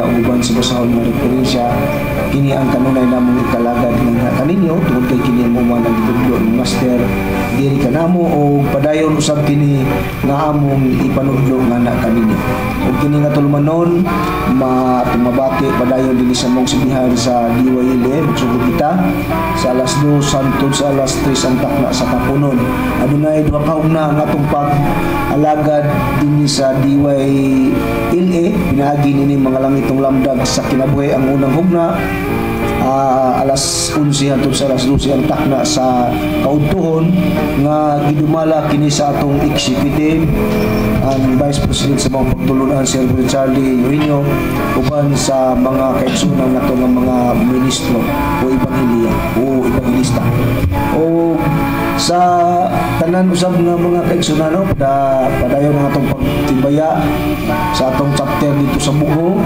Biblia ug uban sa basahon nga referensya. Kini ang kanunay namong ikalagad nga kaninyo tungod kay kini mo man ang gitudlo ni Master diri kanamo og padayon usab kini nga among ipanudlo nga na kaninyo. Ug kini nga tulumanon matumabati padayon dinhi sa mong sibihan sa DYLA. Magsugod kita sa alas 2 hangtod sa alas 3 ang takna sa kapunon. Adunay duha ka hugna ang atong pag-alagad dinhi sa DYLA pinaagi niini mga langitong lamdag sa kinabuhi. Ang unang hugna, alas 11 hangtod sa alas 12 ang takna sa kaudtuhon nga gidumala kini sa atong executive ang Vice President sa mga pagtulunan, si Reverend Charlie Eugenio, uban sa mga kaigsunan nato nga mga ministro o ebanghelya o ebanghelista. O sa tanan usab nga mga kaigsunan, no, padayon ang atong pagtibaya sa atong chapter dito sa Bugo.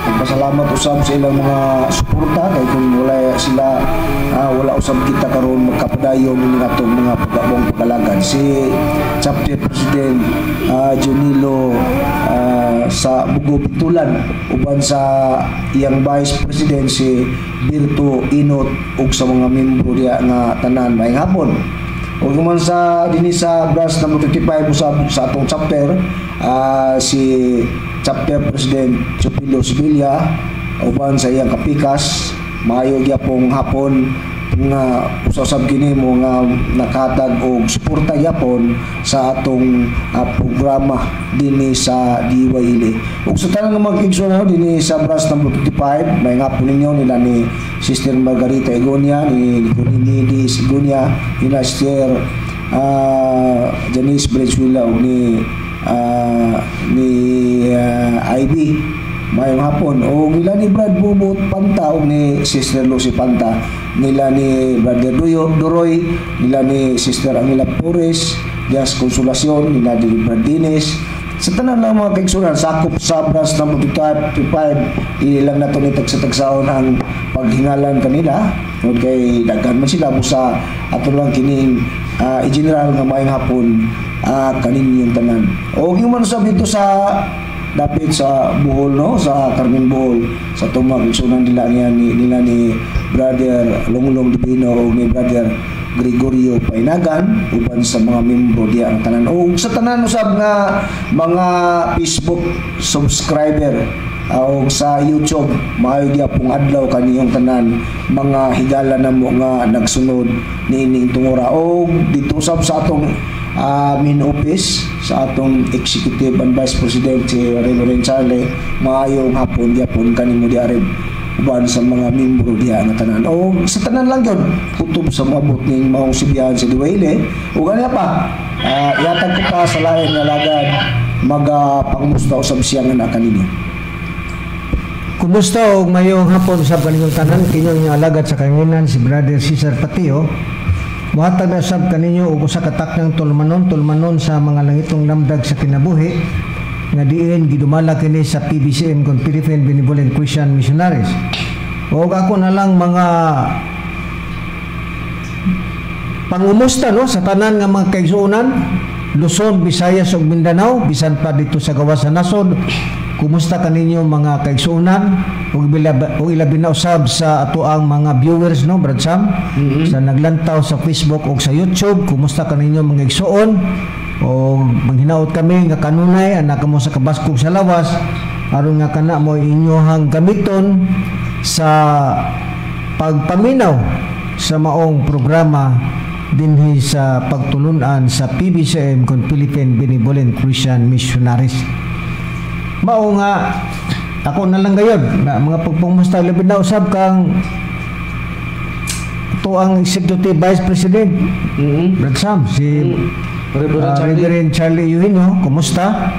Nagpasalamat usab sa ilang mga suporta kay kung wala sila, wala usab kita karon magkapadayon ini atong mga pag-abong pag-alagad. Si Chapter President Junilo sa Bugo Pitulan uban sa iyang Vice President si Birto Inot ug sa mga membro diya nga tanan, maayong hapon. Ug man sa dinhi sa branch number 55 usab sa atong chapter, si Chapter President Chupilo Sevilla uban sa iyang kapikas, maayo gyapong hapon nga usab kini mo nga nakatag og suporta gyapon sa atong programa dinhi sa DYLA. Ug sa tanan nga mga kaigsuonan dinhi sa branch number 55, may hapon ninyo nila ni Sister Margarita Igonia, ni Nicolinidis Igonia, nila Sister Janice Valenzuela ug ni Ivy. Mayong hapon. O nila ni Brad Bubot Panta o ni Sister Lucy Panta, nila ni Brother Duyo, Duroy, nila ni Sister Angela Pures, Dias Consolacion, nila ni Brad Dines, sa tanan lang mga kaigsunan sakop sa branch number 55. Dili lang nato ni tagsa-tagsaon ang paghingalan kanila tungod kay daghan man sila, busa ato lang kining i-general nga maayong hapon kaninyong tanan. O yung man usab dito sa dapit sa Bohol, no, sa Carmen Bohol, sa tumang igsunan nila niya ni nila ni Brother Longlong Divino o ni Brother Gregorio Painagan uban sa mga membro diya ang tanan. O sa tanan usab nga mga Facebook subscriber o sa YouTube, maayo gyapong adlaw kaniyong tanan, mga higala namo nga nagsunod niining tungura. O dito usab sa atong main office, sa atong executive and vice president si Reverend Charlie, maayong hapon gyapon kanimo di Areb uban sa mga membro diha nga tanan. O sa tanan lang yun kutob sa moabot ning maong sibihan sa Diwayle. O ganyan pa, ihatag ko pa sa lain nga lagad magapangmusta usab siya nga na kaninyo. Kumusta og mayong hapon sa kaninyong tanan. Kini inyong alagad sa kanginan, si Brother Cesar Patio. Muhatag na sab kaninyo og usa ka taknang tulumanon, tulumanon sa mga langitong lamdag sa kinabuhi nga diin gidumala kini sa PBCM kon Philippine Benevolent Christian Missionaries. Og ako na lang mga pangumusta, no, sa tanan nga mga kaigsuonan, Luzon, Visayas ug Mindanao, bisan pa dito sa gawas sa nasod. Kumusta kaninyo, mga kaigsuonan, ug ilabi na usab sa atoang mga viewers, no, Brad Sam, sa naglantaw sa Facebook ug sa YouTube? Kumusta kaninyo, mga igsuon? O manghinaot kami nga kanunay anak kamo sa kabaskog sa lawas aron nga kana mo inyohang gamiton sa pagpaminaw sa maong programa dinhi sa pagtulunan sa PBCM kon Philippine Benevolent Christian Missionaries. Mao nga ako na lang gayod na mga pagpangmusta, labi na usab kang to ang Executive Vice President, Brad Sam, si Reverend Charlie. Reverend Charlie Eugenio, kumusta?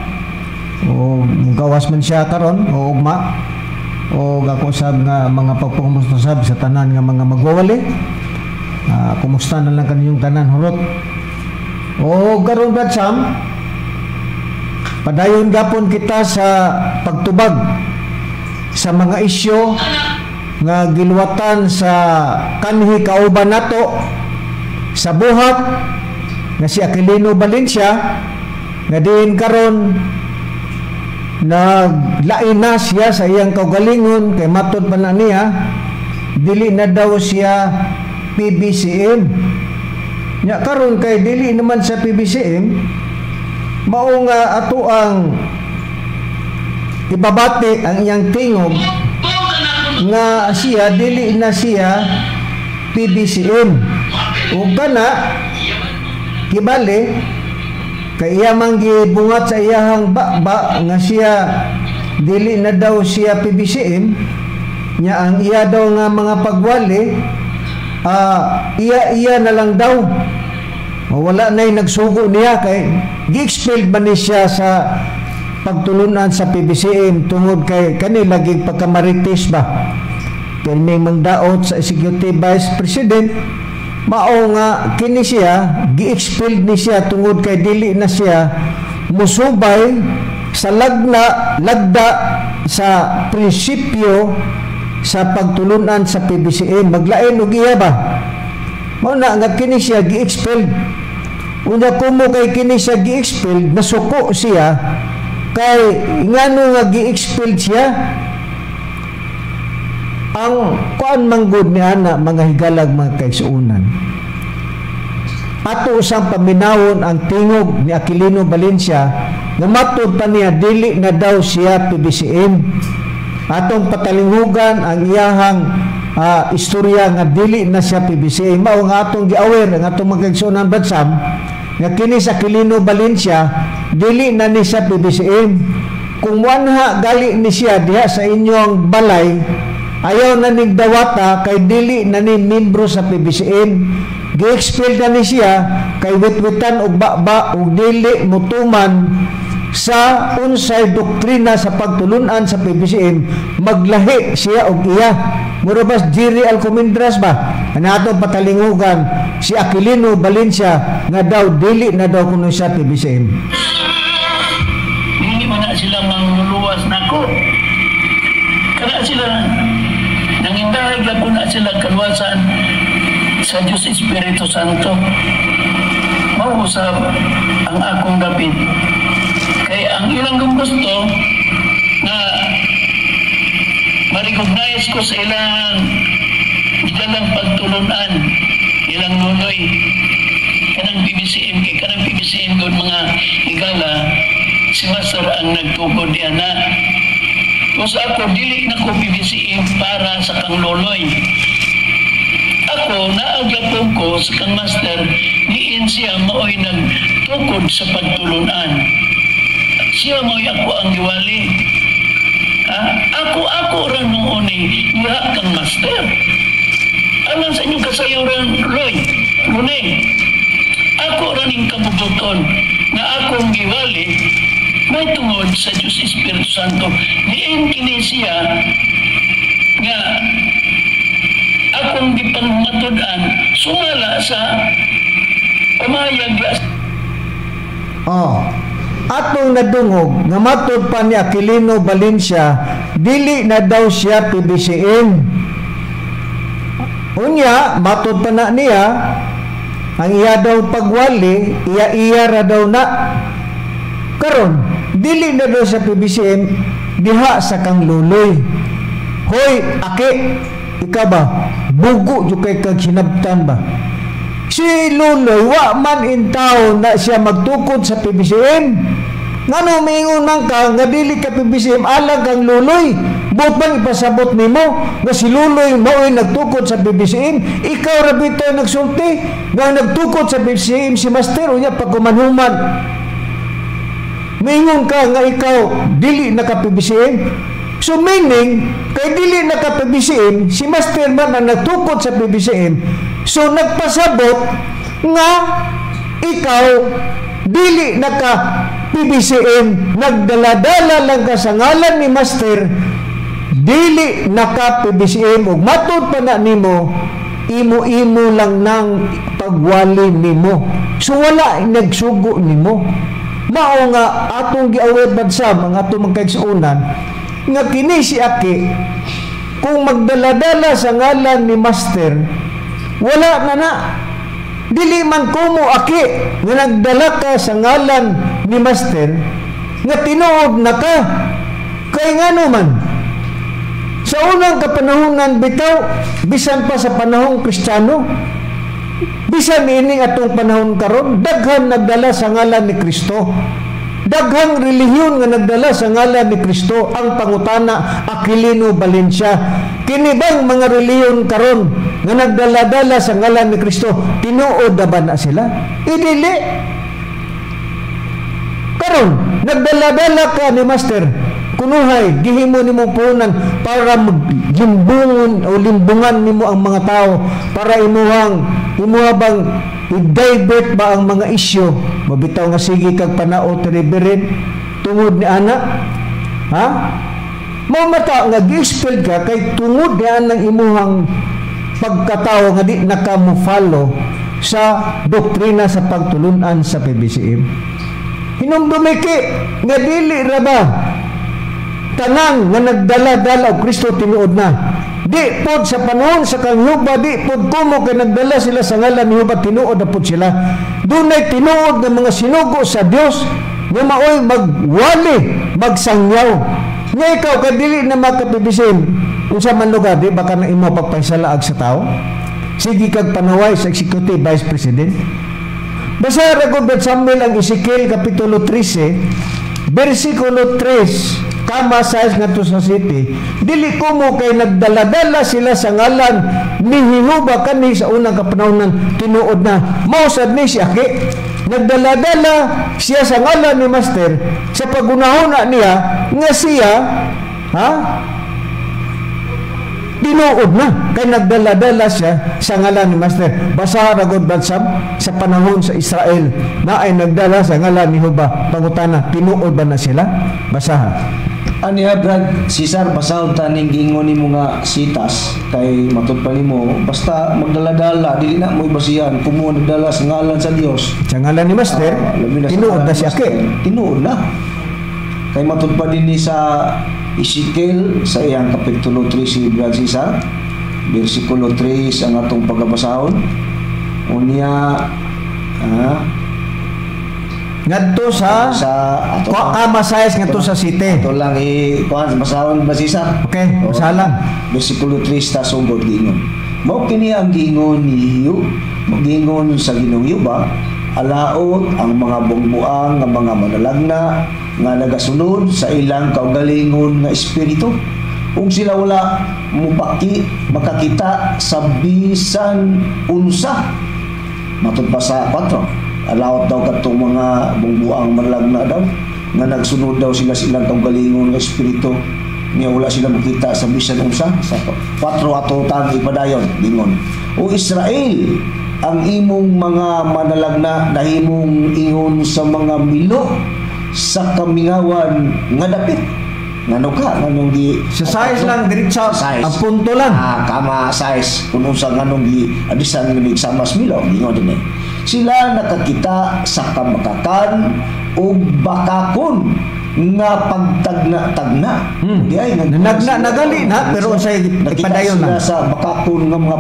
O gawas man siya karon o ugma. O ako sab nga mga pagpangumusta sab sa tanan nga mga magwawali. Kumusta na lang kaninyong tanan hurot. O karon, Brad Sam, padayon gapon kita sa pagtubag sa mga isyu nga giluwatan sa kanhi kauban nato sa buhat nga si Aquilino Valencia nga diin karon Naglain na siya sa iyang kaugalingon kay matod pa na niya dili na daw siya PBCM. Nya karon kay dili naman sa PBCM, mao nga ato ang ibabati ang iyang tingog nga siya dili na siya PBCM. Ug kana kibali kay iya man gibungat sa iyahang baba nga siya dili na daw siya PBCM. Nya ang iya daw nga mga pagwali, iya-iya na lang daw. Wala na'y nagsugo niya kay gi-expelled man ni siya sa pagtulunan sa PBCM tungod kay kani laging pagkamarites ba, kini mangdaot sa Executive Vice President. Mao nga kini siya gi-expelled ni siya tungod kay dili na siya musubay sa lagna lagda sa prinsipyo sa pagtulunan sa PBCM. Maglain og iya ba, mao na nga kini siya gi-expelled. Unya kumo kay kini siya gi-expelled, nasuko siya kay ngano nga gi-expelled siya. Ang kuan manggod ni ana, mga higalag, mga kaigsuonan, ato usang paminawon ang tingog ni Aquilino Valencia nga matud pa niya dili na daw siya PBCM. Atong patalinghugan ang iyahang istorya nga dili na siya PBCM. Mao nga atong gi-aware ang atong mga kaigsuonan, Brad Sam, nga kini sa Aquilino Valencia dili na ni siya PBCM. Kung muanha gali ni siya diha sa inyong balay, ayaw na ning dawata kay dili na ni membro sa PBCM. Gi-expel na ni siya kay witwitan og baba og dili mutuman sa unsay doktrina sa pagtulunan sa PBCM. Maglahi siya og iya. Mura bas Jerry Alcomindras ba? Ana, ato patalingugan si Aquilino Valencia nga daw dili na daw kuno siya PBCM. Hindi man na sila mangluluwas nako. Kana sila nangindahig ako na sila kaluwasan sa Diyos Espiritu Santo. Mao usab ang akong dapit. Kay ang ilang gusto na ma-recognize ko sa ilang gidalang pagtulunan, ilang nunoy kanang PBCM, kay kanang PBCM gud, mga higala, si Master ang nagtukod diyan na. Kung ako, dili na ko PBCM para sa kang loloy. Ako, naagyapon ko sa kang Master, diin siya mao'y nagtukod sa pagtulunan. Siya mao'y ako ang giwali. Ha? Ako, ako ra noon eh, diha kang Master. Alang sa inyong kasayuran, Roy, Rune, ako ra ning kabubuton nga akong giwali may tungod sa Diyos Espiritu Santo. Diin kini siya nga akong gipangmatud-an sumala sa pamayag. Oh. Atong nadungog nga matod pa ni Aquilino Valencia dili na daw siya PBCM. Unya, matod pa na niya ang iya daw pagwali, iya-iya ra daw na. Karon, dili na daw sa PBCM diha sa kang luloy. Hoy, aki, ikaw ba? Bugo jud kay kag sinabtan ba? Si Luloy, wa man in town na siya magtukod sa PBCM. Ngano miingon man ka nga dili ka PBCM alang kang Luloy? Buot bang ipasabot nimo nga si Luloy mao'y nagtukod sa PBCM? Ikaw ra bitaw nagsulti nga nagtukod sa PBCM si Master, unya pagkumanhuman miingon ka nga ikaw dili na ka PBCM. So meaning, kay dili na ka PBCM, si Master man ang nagtukod sa PBCM. So nagpasabot nga ikaw dili na ka PBCM, nagdala-dala lang ka sa ngalan ni Master, dili na ka PBCM ug matud pa na nimo imo-imo lang nang pagwali nimo. So wala nagsugo nimo. Mao nga atong giaway sa mga atong mga kaigsuonan nga kini si Aki kung magdala-dala sa ngalan ni Master, wala na na. Dili man kumo, Aki, nga nagdala ka sa ngalan ni Master nga tinuod na ka. Kay ngano man, sa unang kapanahonan bitaw, bisan pa sa panahong Kristiyano, bisan ining atong panahon karon, daghan nagdala sa ngalan ni Kristo. Daghang relihiyon nga nagdala sa ngalan ni Kristo. Ang pangutana, Aquilino Valencia, kini bang mga relihiyon karon nga nagdala-dala sa ngalan ni Kristo, tinuod na ba na sila? Idili. Karon, nagdala-dala ka ni Master, kunuhay gihimo nimo puhunan para maglimbungon o limbungan nimo ang mga tao para imuha bang i-divert ba ang mga isyu, mabitaw nga sige kag panaot reverend tungod ni ana, ha? Mao mata nga gi-expel ka kay tungod ni anang imuhang pagkatao nga di naka-follow sa doktrina sa pagtulunan sa PBCM. Hinumdumi ki nga dili ra ba tanang nga nagdala-dala og Kristo tinuod na. Di pod sa panahon sa kang Huba, di pod kumo kay nagdala sila sa ngalan ni Huba, tinuod na pod sila. Dunay tinuod nga mga sinugo sa Dios nga maoy magwali, magsangyaw. Nga ikaw kay dili na maka-PBCM, unsa man lugar, di baka na imo pagpaisalaag sa tao? Sige kag panaway sa Executive Vice President. Basa ra gud Samuel ang Ezekiel kapitulo 13, versikulo 3, kama size ngadto sa city. Dili kumo kay nagdala-dala sila sa ngalan ni Jehova kani sa unang kapanahonan tinuod na. Mao sad ni si Aki, nagdala-dala siya sa ngalan ni Master sa pagunahuna niya nga siya, ha, tinuod na kay nagdala-dala siya sa ngalan ni Master. Basa ra gud Badsam sa panahon sa Israel na ay nagdala sa ngalan ni Jehova, pangutana, tinuod ba na sila? Basaha. Aniya Brad Cesar, basahon ta ning giingon nimo nga sitas kay matud pa nimo basta magdala-dala dili na mo basihan kumo nagdala sa ngalan sa Dios. Sa ngalan ni Master, labi na sa tinuod ngalan na ni si Master. Aki. Tinuod na. Kay matud pa dinhi sa Ezekiel sa iyang kapitulo 3 si Brad Cesar, bersikulo 3 ang atong pagabasahon. Unya ngadto sa sa ato kama size ngadto sa city. Ato lang i kuan basahon ba Cesar? Okay, Oo. basahan lang. Bersikulo 3 ta sugod giingon. Mao kini ang giingon ni Hiyo, giingon sa Ginoong Yuba, alaot ang mga bungbuang nga mga manalagna nga nagasunod sa ilang kaugalingon nga espiritu. Ug sila wala mupaki makakita sa bisan unsa. Matud pa sa 4. Alaot daw kadtong mga bungbuang manalagna daw nga nagsunod daw sila sa ilang kaugalingon nga espiritu niya wala sila makita sa bisan unsa. Sa 4 ato tang ipadayon gingon. O Israel, ang imong mga manalagna nahimong ingon sa mga milo sa kamingawan nga dapit. Ngano ka nganong gi Sa size lang diretso, Size. ang punto lang. Kama size kun unsa nganong gi adisan nga samas milo gingon dinhi. Sila nakakita sa kamakakan ug bakakon nga pagtagna-tagna. Di ay, Nagna nagali na pero unsay nakita ipadayon sila lang. sa bakakon nga mga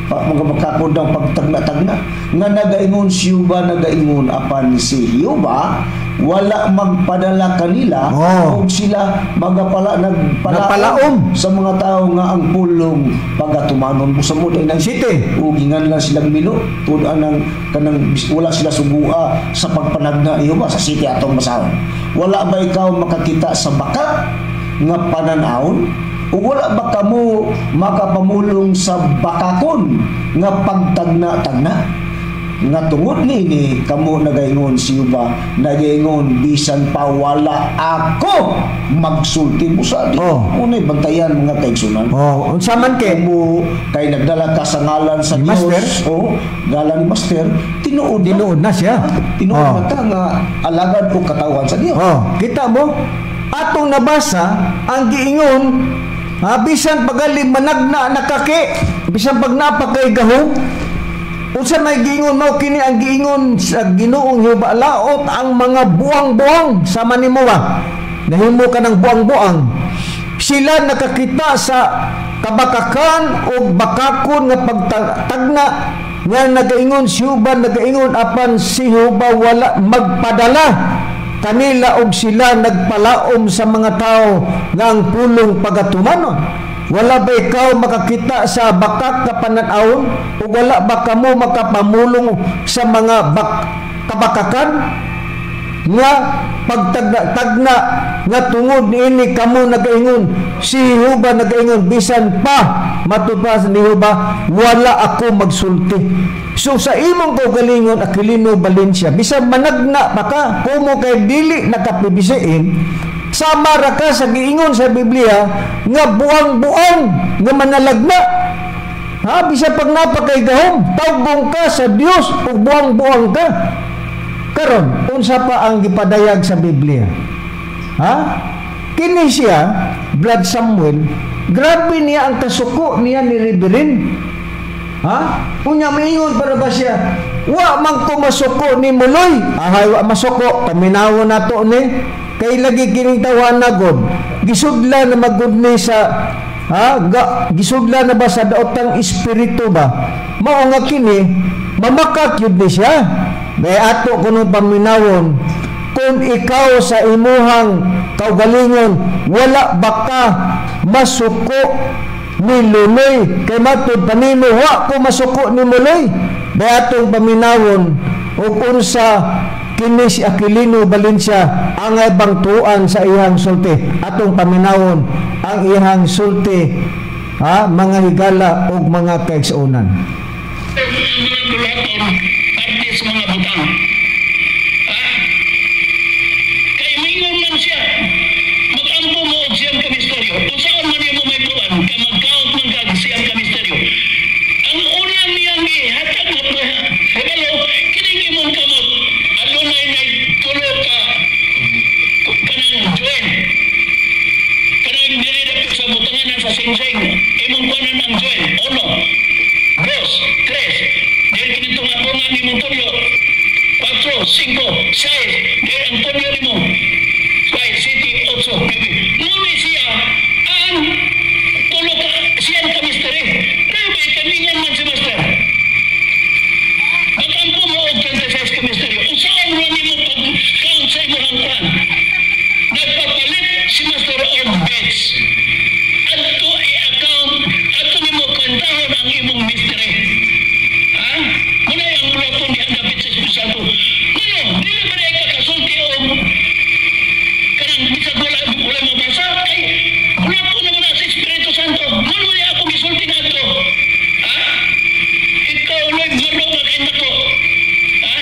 mga bakakon daw pagtagna-tagna nga nagaingon si Yuba, nagaingon apan si Yuba wala magpadala kanila ug sila magapala nagpalaom Nagpalaom. sa mga tao nga ang pulong pagatumanon mo sa mo dahil nang City. ug ingan lang silang milo tud anang kanang wala sila sugua sa pagpanagna iyo ba sa city atong basahon. Wala ba ikaw makakita sa baka nga panan-awon? O wala ba kamo makapamulong sa bakakon nga pagtagna-tagna? Nga tungod niini kamo nagaingon si Yuba, nagaingon bisan pa wala ako magsulti mo sa di. Unay bantayan mga kaigsunan. Oh, unsa man kay Kamo kay nagdala ka sa ngalan sa Ni Dios, Master? oh, ngalan ni Master, tinuod na. Tinuod na siya. Tinuod Oh. man ta nga alagad o katawan sa Dios. Oh, kita mo atong nabasa ang giingon, ha, bisan pagali managna nakaki, bisan pag napakay gahom, unsa may giingon mao kini ang giingon sa Ginoong Jehova, laot ang mga buang-buang sa manimo ba. Nahimo ka ng buang-buang. Sila nakakita sa kabakakan o bakakon nga pagtagna nga nagaingon si Jehova, nagaingon apan si Jehova wala magpadala Kanila og sila nagpalaom sa mga tao nga ang pulong pagatumanon. Wala ba ikaw makakita sa bakak nga panan-awon? O wala ba kamo makapamulong sa mga kabakakan? Nga pagtagna nga tungod niini kamo nagaingon, si Jehova nagaingon, bisan pa matud pa ni Jehova, wala ako magsulti. So sa imong kaugalingon, Aquilino Valencia, bisan managna pa ka, kumo kay dili nakapibisiin, sama ra ka sa giingon sa Biblia nga buang-buang nga manalagna. Ha, bisan pag napakay gahom, tawgong ka sa Dios ug buang-buang ka. Karon, unsa pa ang gipadayag sa Biblia? Ha? Kini siya, Brad Samuel, grabe niya ang kasuko niya ni Reverend. Ha? Unya maingon para ba siya, wa man ko masuko ni Muloy. Ahay, wa masuko, paminawon nato ni. Kay lagi kining tawana god. Gisudla na magud ni sa ha, gisudla na ba sa daotang espiritu ba? Mao nga kini mamakak yun ni siya. May ato kuno paminawon, kung ikaw sa imuhang kaugalingon wala baka masuko ni Luloy, kay matud panimo wa ko masuko ni Muloy. May atong paminawon ug unsa kini si Aquilino Valencia angay bangtuan sa iyang sulti. Atong paminawon ang iyang sulti, ha, mga higala ug mga kaigsuonan. Mga bulaton, parte sa mga butang. Ha? Kay mingon man siya, mag-ampo mo og siyam ka misteryo. Unsaon man nimo may kuan, kay mag-count man kag siyam ka misteryo. Ang unang niyang gihatag nga regalo, kining imong kamot, adunay nay tulo ka kanang joint. Kanang diri dapit sa butanganan sa singsing, imong kuanan ang joint. Uno, dos, tres. Dahil kinitong apungan nimong tunyo, 4, 5, 6. Dahil ang tunyo nimo, 5, 7, 8, 9. Ngunit siya ang tulo ka, siyam ka mystery. Pero may kamingan man si Master. Mag-ampo mo og 26 ka misteryo. Unsaon man nimo pag-count sa imong kuan? Nagpapalit si Master og beds. Adto i-account, adto nimo kwentahon ang imong mystery. Ha? Muna ang bulaton diha dapit sa Espiritu Santo. Ngano, dili ba na ikasulti og kanang bisag wala wala mabasa kay bulaton naman na sa Espiritu Santo. Ngano niya ako gisulti na adto? Ha? Ikaw Lord, maro ka kay nako. Ha?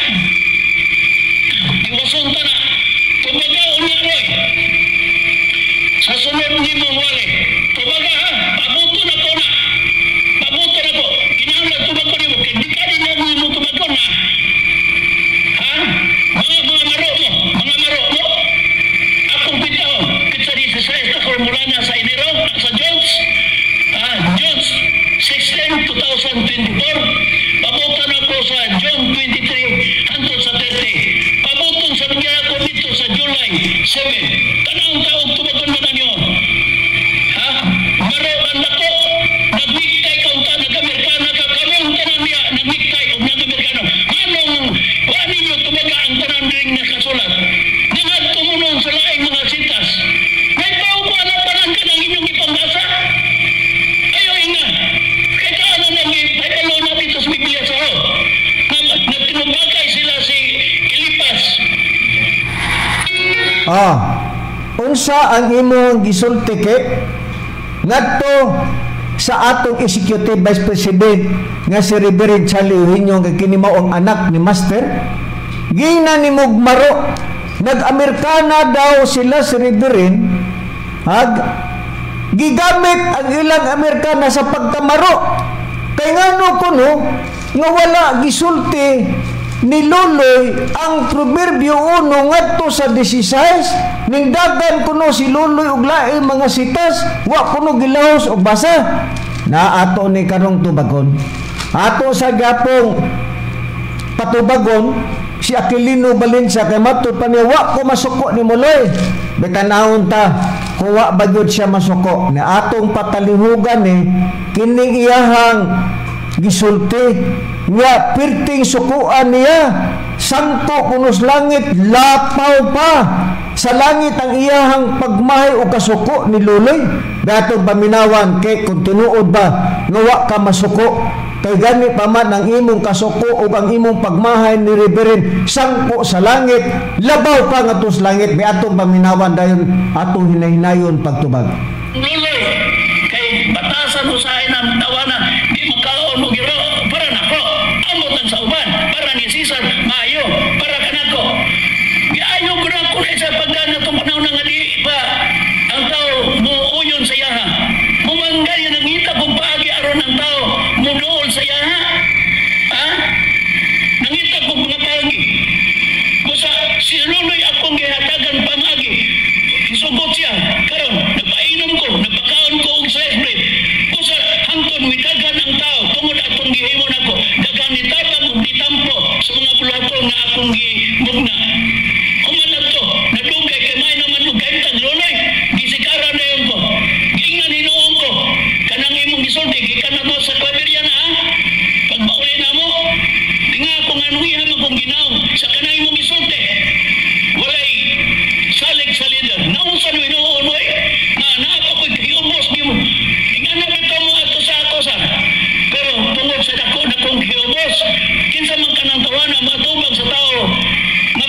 Iwason ta na. Tubaga unya Roy. Sa sunod nimo wali. Tubaga ha, pabuto na ko na. Pabuto na ko. Kinahanglan tubag ko nimo kay di ka din na nimo tubagon na. Ha? Mga maro mo, mga maro mo. Akong pitahon, pitsa di sa na formula na sa Enero, sa Jones. Ah, Jones 16, 2024. Pabutan ako sa June 23 hangtod sa 30. Pabuton sa bigyan ako dito sa July 7. Tanawang taong tubagon man ninyo. Ha? Maro ang dako. Nagmiktay ka unta, nag-Amerikana ka, kamong tanan niya, nagmiktay og nag-Amerikano. Anong, wa ninyo tubaga ang tanan ring nakasulat? Nangadto mo nun sa laing mga sitas. May tao ko na tanan ka ng inyong ipambasa? Ayo inga. Kay kaano nang ipalo natin sa Biblia sa ho. Nagtinubakay sila si Elipas. Ah, unsa ang imong gisulti ke ngadto sa atong Executive Vice President nga si Reverend Charlie Eugenio, nga kini mao ang anak ni Master? Gina ni Mugmaro, nag-Amerikana daw sila si Reverend, hag gigamit ang ilang Amerikana sa pagkamaro. Kay ngano kuno nga wala gisulti ni Luloy ang Proverbio 1 ngadto sa 16, ning dagan kuno si Luloy og laing mga sitas, wa kuno gilahos og basa na ato ni karong tubagon. Ato sa gapong patubagon si Aquilino Valencia kay matud pa niya wa ko masuko ni Muloy. Betanawon ta kung wa ba gyud siya masuko ni atong patalihugan ni kining iyahang gisulti. nga pirting sukuan niya, sangko kunos langit, lapaw pa sa langit ang iyahang pagmahay o kasuko ni Luloy. Datong paminawan kay kung tinuod ba nga wa ka masuko, kay gani pa man ang imong kasuko o ang imong pagmahay ni Reverend sangko sa langit, labaw pa nga sa langit. May atong paminawan dayon atong hinahinayon pagtubag. Luloy, kay batasan usahay ng tawanan, di makaon og iro para nako, amot lang sa uban, para ni Cesar maayo, para kanako. Giayo ko na ako sa pagdaan na itong panahon nga di pa ang tao muuyon sa iyaha. Mumanggal yan ang ngita kung paagi aron ang tao muduol sa iyaha. Ha? Nangita kong mga paagi. Busa si Luloy akong gihatagan pamagi. Isugot siya. Karon, nagpainom ko, nagpakaon ko og slice bread. Busa hangtod mitagan ang tao tungod atong gihimo nako. Daghan ni tabang ug nitampo sa mga buluhaton nga akong gimugna. Human adto, nadugay kay may naman og kahimtang Luloy. Gisikara na yun ko. Giingnan hinuon ko. Kanang imong gisulti gikan na to sa Claveria na ha. Pagbauli na mo, tinga ko nga nung iha man kong ginaong sa kanang imong gisulti. Walay salig sa leader. Naunsa no hinuon oy? Nga naa pa ko'y kahiubos nimo. Ingana bitaw mo ato sa ako sa. Pero tungod sa dako na kong hiubos, kinsa man kanang tawana matubag sa tao nga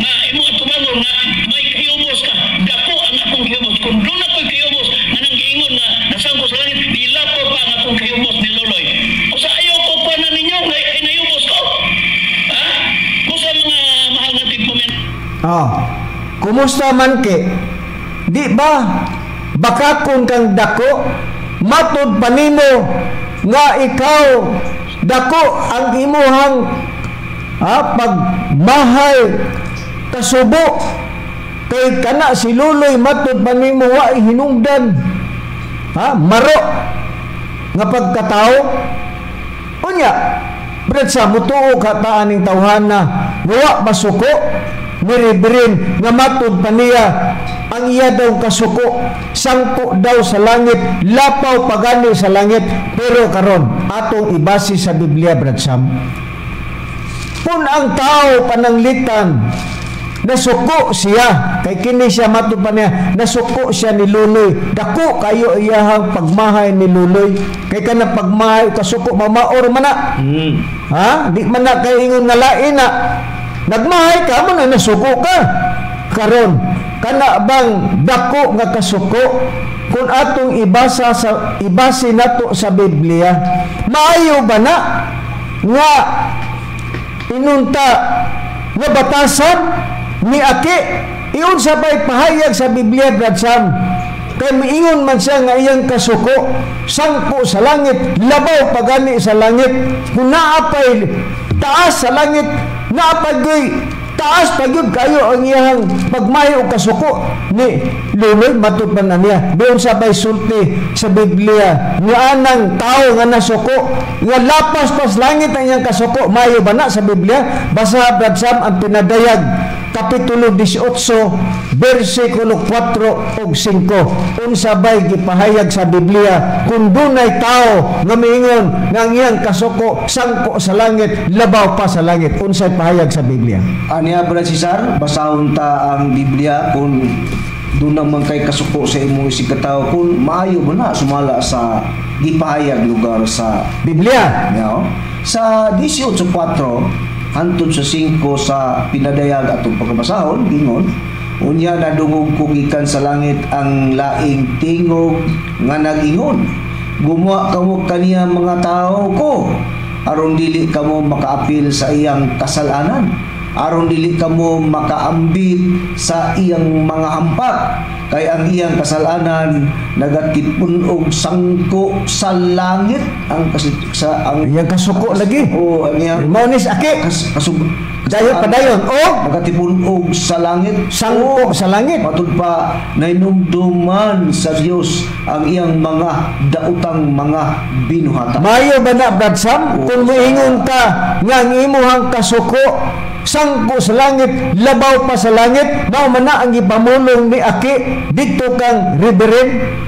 nga imo atubangon nga may kahiubos ka. Dako ang akong kahiubos. Kung doon ako'y kahiubos nga nang giingon nga nasangko sa langit, dilapo pa ang akong kahiubos ni Luloy. Usa ayaw ko pa na ninyo nga inayubos ko. Ha? Busa mga mahal nga tigpumen. Ah, kumusta man ke? Di ba baka kung kang dako, matud pa nimo nga ikaw dako ang imuhang pagmahay kasubo kay kana si Luloy matud pa nimo wa hinungdan, ha, maro nga pagkatao. Unya brad sa mutuo ka taaning tawhana wa masuko ni Reverend nga matud pa niya ang iya daw kasuko sangko daw sa langit, lapaw pagani sa langit. Pero karon atong ibase sa Biblia, Brad Sam, kung ang tao pananglitan nasuko siya, kay kini siya matud pa niya nasuko siya ni Luloy, dako kayo iyahang pagmahay ni Luloy, kay kana pagmahay kasuko mamaor man na. Ha, di man na kay ingon nga lain na nagmahay ka mo na nasuko ka. Karon kana bang dako nga kasuko kung atong ibasa sa ibase nato sa Biblia, maayo ba na nga inunta nga batasan ni Aki? Iyon sa pa'y pahayag sa Biblia, Brad Sam, kay miingon man siya nga iyang kasuko sangko sa langit, labaw pagani sa langit. Kung naapay taas sa langit, naapay taas pa gyud kayo ang iyang pagmahay o kasuko ni Luloy, matud pa na niya. Doon sa pa'y sulti sa Biblia nga anang tao nga nasuko nga lapas pas langit ang iyang kasuko, maayo ba na sa Biblia? Basa, Brad Sam, ang Pinadayag Kapitulo 18 versikulo 4 ug 5. Unsa bay gipahayag sa Biblia kung dunay tao nga miingon nga ang iyang kasuko sangko sa langit, labaw pa sa langit? Unsay pahayag sa Biblia? Aniya, Brad Cesar, basahon ta ang Biblia kung doon naman kay kasuko sa imong isig katao, kung maayo ba na sumala sa gipahayag lugar sa Biblia. Yeah, sa 18:4 hantod sa 5 sa Pinadayag atong pagkabasahon, gingon, unya nadungog ko gikan sa langit ang laing tingog nga nag-ingon, gumawa kamo kaniya mga tao ko, aron dili kamo makaapil sa iyang kasalanan, aron dili kamo makaambit sa iyang mga hampak, kay ang iyang kasalanan nagatipon og sangko sa langit. Ang sa ang iyang kasuko lagi. O ang iyang mao ni Aki. Dayon padayon o nagatipon og sa langit, sangko sa langit. Matud pa nainumduman sa Dios ang iyang mga daotang mga binuhatan. Maayo ba na, Brad Sam, kung moingon ka nga ang imuhang kasuko sangko sa langit, labaw pa sa langit, mao man na ang gipamulong ni Aki didto kang Reverend?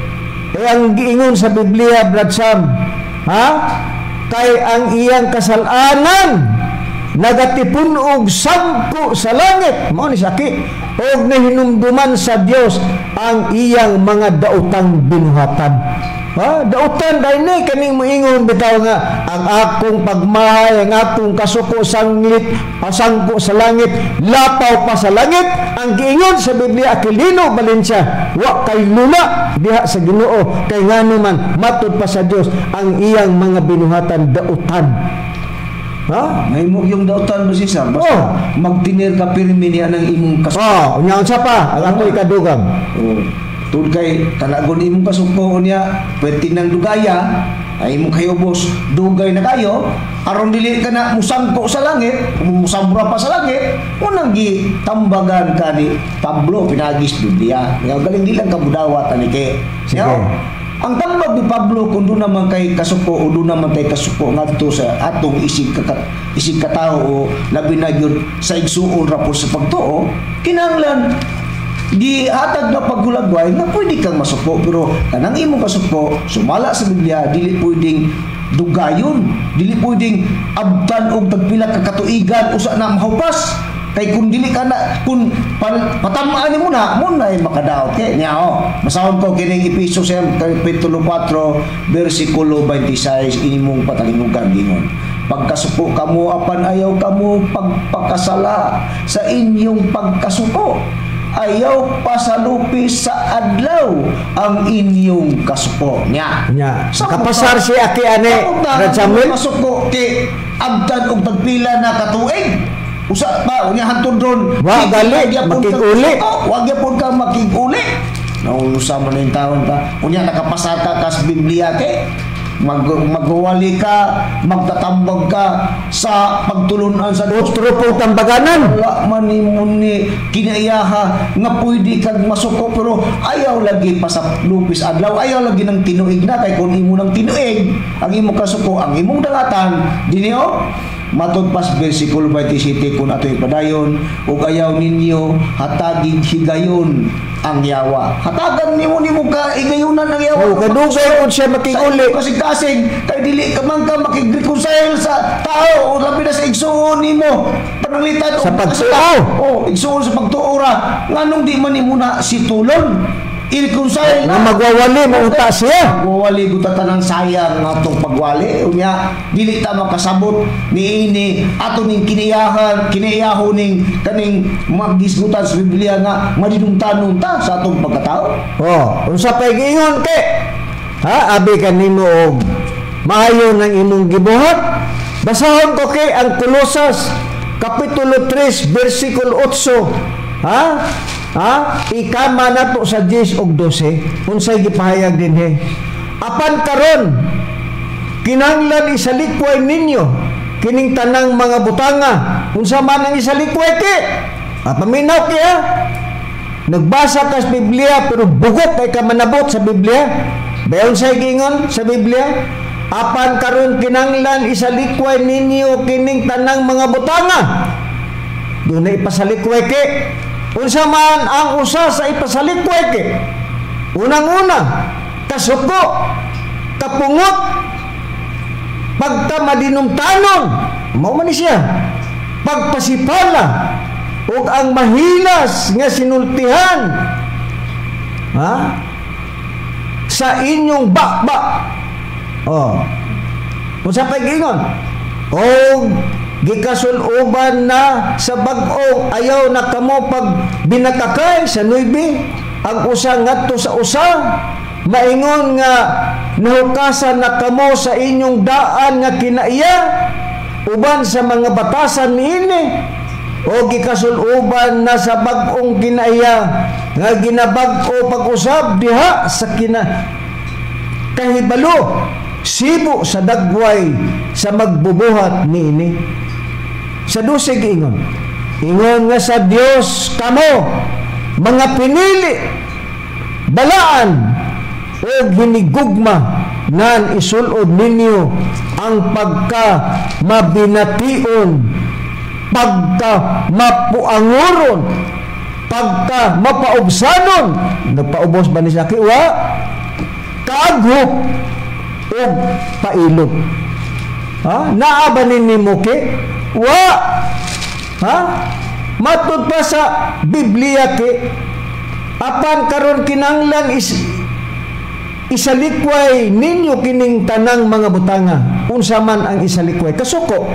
Eh, ang giingon sa Biblia, Brad Sam, ha? Kay ang iyang kasalanan nagatipun og sangko sa langit. Mao ni saki og nahinumduman sa Dios ang iyang mga daotang binuhatan. Ha, dautan dahil ni kaning moingon bitaw nga ang akong pagmahay, ang akong kasuko sanglit, sangko sa langit, lapaw pa sa langit. Ang giingon sa Biblia, Aquilino Valencia, wa kay lula diha sa Ginoo, kay ngano man matud pa sa Dios ang iyang mga binuhatan dautan. Ha? Mahimo yung dautan mo, Cesar. Basta magtinir ka pirmi niya ng imong kasuko. Oh, unya unsa pa ang ato ikadugang? Oh. Tud kay tanagon imong kasuko niya, pwede nang dugaya, ay imong kayubos dugay na kayo, aron dili ka na musangko sa langit, musambra pa sa langit, unang gitambagan ka ni Pablo pinagis Biblia. Nga galing di lang kabudawat ani kay. Sige. Nga, ang tambag ni Pablo kung doon naman kay kasuko o doon naman kay kasuko ngadto sa atong isig katao o labi na gyud sa igsuon ra po sa pagtuo, kinahanglan gihatag na paghulagway nga pwede kang masuko, pero kanang imong kasuko sumala sa Biblia dili pwedeng dugayon, dili pwedeng abtan og tagpila ka katuigan usa na mahupas. Kay kung dili ka na, kung patamaan nimo na, mo na ay makadaot kay niya. Oh, basahon ko kining Epeso sa kapitulo 4 bersikulo 26, inimong patalingugan gingon: "Pagkasuko kamo apan ayaw kamo pagpakasala sa inyong pagkasuko. Ayaw pasalupi sa adlaw ang inyong kasuko." Nya. Nya. Sa Kapasar si Aki ane, Samot na Brad Samuel. Masuko kay abtan og tagpila na katuig. Usa pa unya hantod ron. Wa gali, gyapon ka makig-uli. kasuko, wa gyapon ka makig-uli. Nausa man yung taon ka. Unya nakapasar ka kas Biblia kay magwali ka, magtatambag ka sa pagtulunan sa Dios. Otro pong tambaganan. Wala man nimo ni kinaiyaha nga pwede kag masuko, pero ayaw lagi pa sa lupis adlaw, ayaw lagi ng tinuig na, kay kung imo ng tinuig ang imong kasuko, ang imong dangatan dinhi oh, matud pas bersikulo 27 kung atoy padayon, ug ayaw ninyo hatagig higayon ang yawa. Hatagan nimo nimo ka higayunan ang yawa. Oh, kadugay kun siya makiguli. Sa kasing-kasing kay dili ka man ka makig-reconcile sa tao o labi na sa igsuon nimo pananglitan Sa og pagtuo. Oh, igsuon sa pagtuo ra. Nganong di man nimo na situlon? I-reconcile Nga magwawali mo unta siya. Magwawali gud ta tanang sayang nga atong pagwali. Unya dili ta makasabot niini ato ning kiniyahan, kiniyahon ning kaning magisgutan sa Biblia nga madinumtanon ta sa atong pagkatao. Oh, unsa pay giingon kay? Ha, abi kanimo og maayo nang imong gibuhat. Basahon ko kay ang Kolosas kapitulo 3 bersikulo 8. Ha? Ha? Ikama nato sa 10 ug 12. Unsay gipahayag dinhi? Apan karon kinahanglan isalikway ninyo kining tanang mga butanga. Unsa man ang isalikway ki? Ah, paminaw ki ha. Nagbasa ka sa Biblia pero bugok kay ka manabot sa Biblia. Bayon sa giingon sa Biblia, apan karon kinahanglan isalikway ninyo kining tanang mga butanga. Doon na ipasalikway ki. Unsa man ang usa sa ipasalikway ki? Unang-una, kasuko, kapungot, pagkamadinumtanon, mao man ni siya, pagpasipala, ug ang mahilas nga sinultihan, ha, sa inyong bakba. Oh. Unsa pay giingon? Og gikasuluban na sa bag-o, ayaw na kamo pag binakakay sa 9, ang usa ngadto sa usa, maingon nga nahukasan na kamo sa inyong daan nga kinaiya uban sa mga batasan niini, o gikasuluban na sa bag-ong kinaiya nga ginabag-o pag-usab diha sa kina kahibalo sibo sa dagway sa magbubuhat niini. Sa 12 giingon, ingon nga sa Dios kamo mga pinili, balaan og hinigugma nan isulod ninyo ang pagka mabination, pagka mapuanguron, pagka mapaubsanon. Nagpaubos ba ni Saki? Wa. Kaaghop og pailog. Ha? Naa ba ni nimo ke? Wa. Ha? Matud pa sa Biblia ke, apan karon kinahanglan is isalikway ninyo kining tanang mga butanga. Unsa man ang isalikway? Kasuko.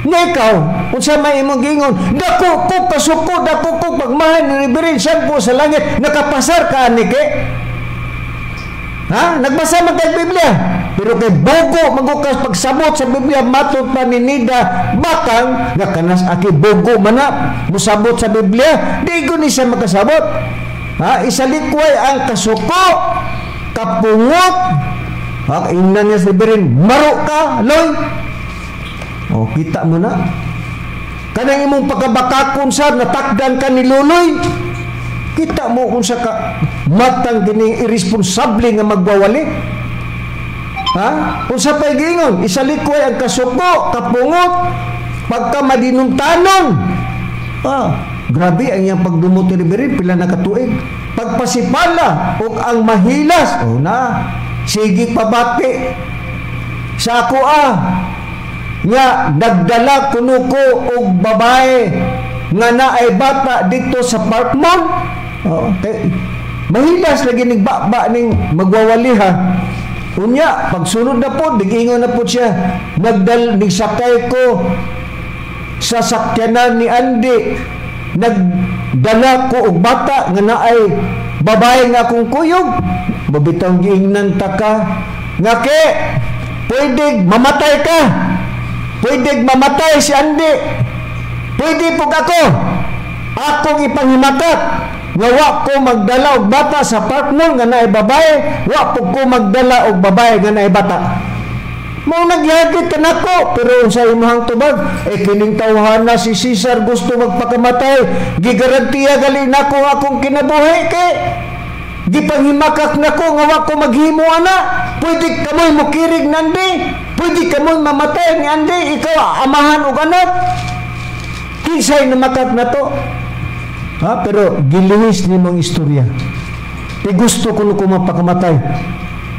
Nga ikaw, unsa may imong giingon? Dako ko kasuko, dako ko pagmahal ni Reverend Sampo sa langit, nakapasar ka ani ke? Ha? Nagbasa man kay Biblia. Pero kay bugo magukas pagsabot sa Biblia, matod pa ni Nida Bakang nga kanas aki bugo man na musabot sa Biblia, di ko ni siya makasabot. Ha? Isalikway ang kasuko, kapungot. Ha? Ingnan niya si Reverend, maro ka, loy. O, kita mo na. Kanang imong pagkabakakon sa natakdan ka ni Luloy. Kita mo kung sa ka matang kining irresponsable nga magwawali. Ha? Unsa pa'y giingon? Isalikway ang kasuko, kapungot, pagka madinuntanon. Ah, grabe ang iyang pagdumot ni Reverend, pila na katuig. Pagpasipala ug ang mahilas. O na, sige pabati sa ako ah. Nga nagdala kuno ko og babae nga naay bata dito sa Park Mall. Oh, kay, mahilas lagi ning baba ning magwawali ha. Unya pagsunod na po, digingon na po siya, nagdal nigsakay ko sa sakyanan ni Andy, nagdala ko og bata nga naay babae nga akong kuyog. Mabitang giingnan ta ka nga ke pwede mamatay ka. Pwede mamatay si Andy. Pwede po ako. Akong ipanghimakat nga wa ko magdala og bata sa Park Mall nga naay babae, wa po ko magdala og babae nga naay bata. Mao nagyagit ka nako, pero unsa imong tubag? Eh kining tawhana si Cesar gusto magpakamatay, gigarantiya gali nako akong kinabuhi kay gipanghimakak nako nga wa ko maghimo ana. Pwede kamoy mokirig nandi, pwede kamoy mamatay ni Andy, ikaw amahan og anak. Kinsay namakak na to? Ha? Pero gilihis ni mong istorya. Ti gusto ko ko mapakamatay.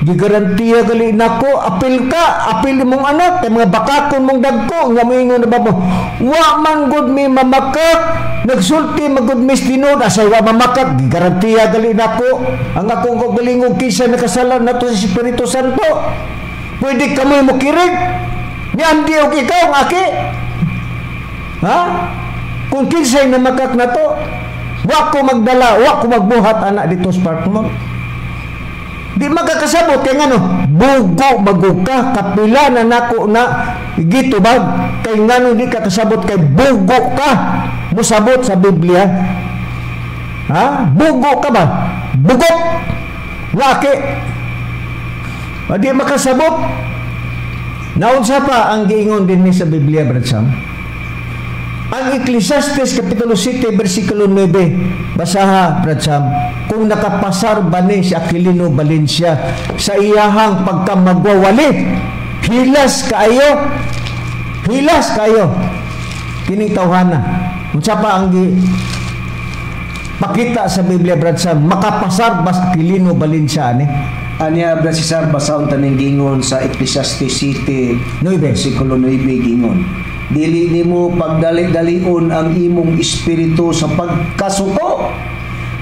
Gigarantiya gali nako, apil ka, apil mong anak, kay mga bakakon mong dagko, nga moingon na ba mo? Wa man gud mi mamakak, nagsulti man gud mi tinuod, asay wa mamakak, gigarantiya gali nako. Ang akong kaugalingong kinsa nakasala nato sa Espiritu Santo. Pwede kamoy mokirig ni Andy og ikaw ang aki. Ha? Kung kinsay namakak na to, wa ko magdala, wa ko magbuhat anak dito sa Park Mall. Di magkakasabot kay ngano, bugo maguka kapila na nako na gitubag kay ngano di ka kasabot kay bugo ka musabot sa Biblia. Ha? Bugo ka ba? Bugot. Waki. Di makasabot. Naunsa pa ang giingon dinhi sa Biblia, Brad Sam? Ang Ecclesiastes Kapitulo 7, versikulo 9. Basaha, Brad Sam. Kung nakapasar ba ni si Aquilino Valencia sa iyahang pagkamagwawali, hilas kaayo. Hilas kaayo. Kining tawhana. Unsa pa ang pakita sa Biblia, Brad Sam? Makapasar ba si Aquilino Valencia ani? Anya, Brad Cesar, basahon taning gingon sa Ecclesiastes 7, 9. versikulo 9 gingon. Dili nimo pagdali-dalion ang imong espiritu sa pagkasuko.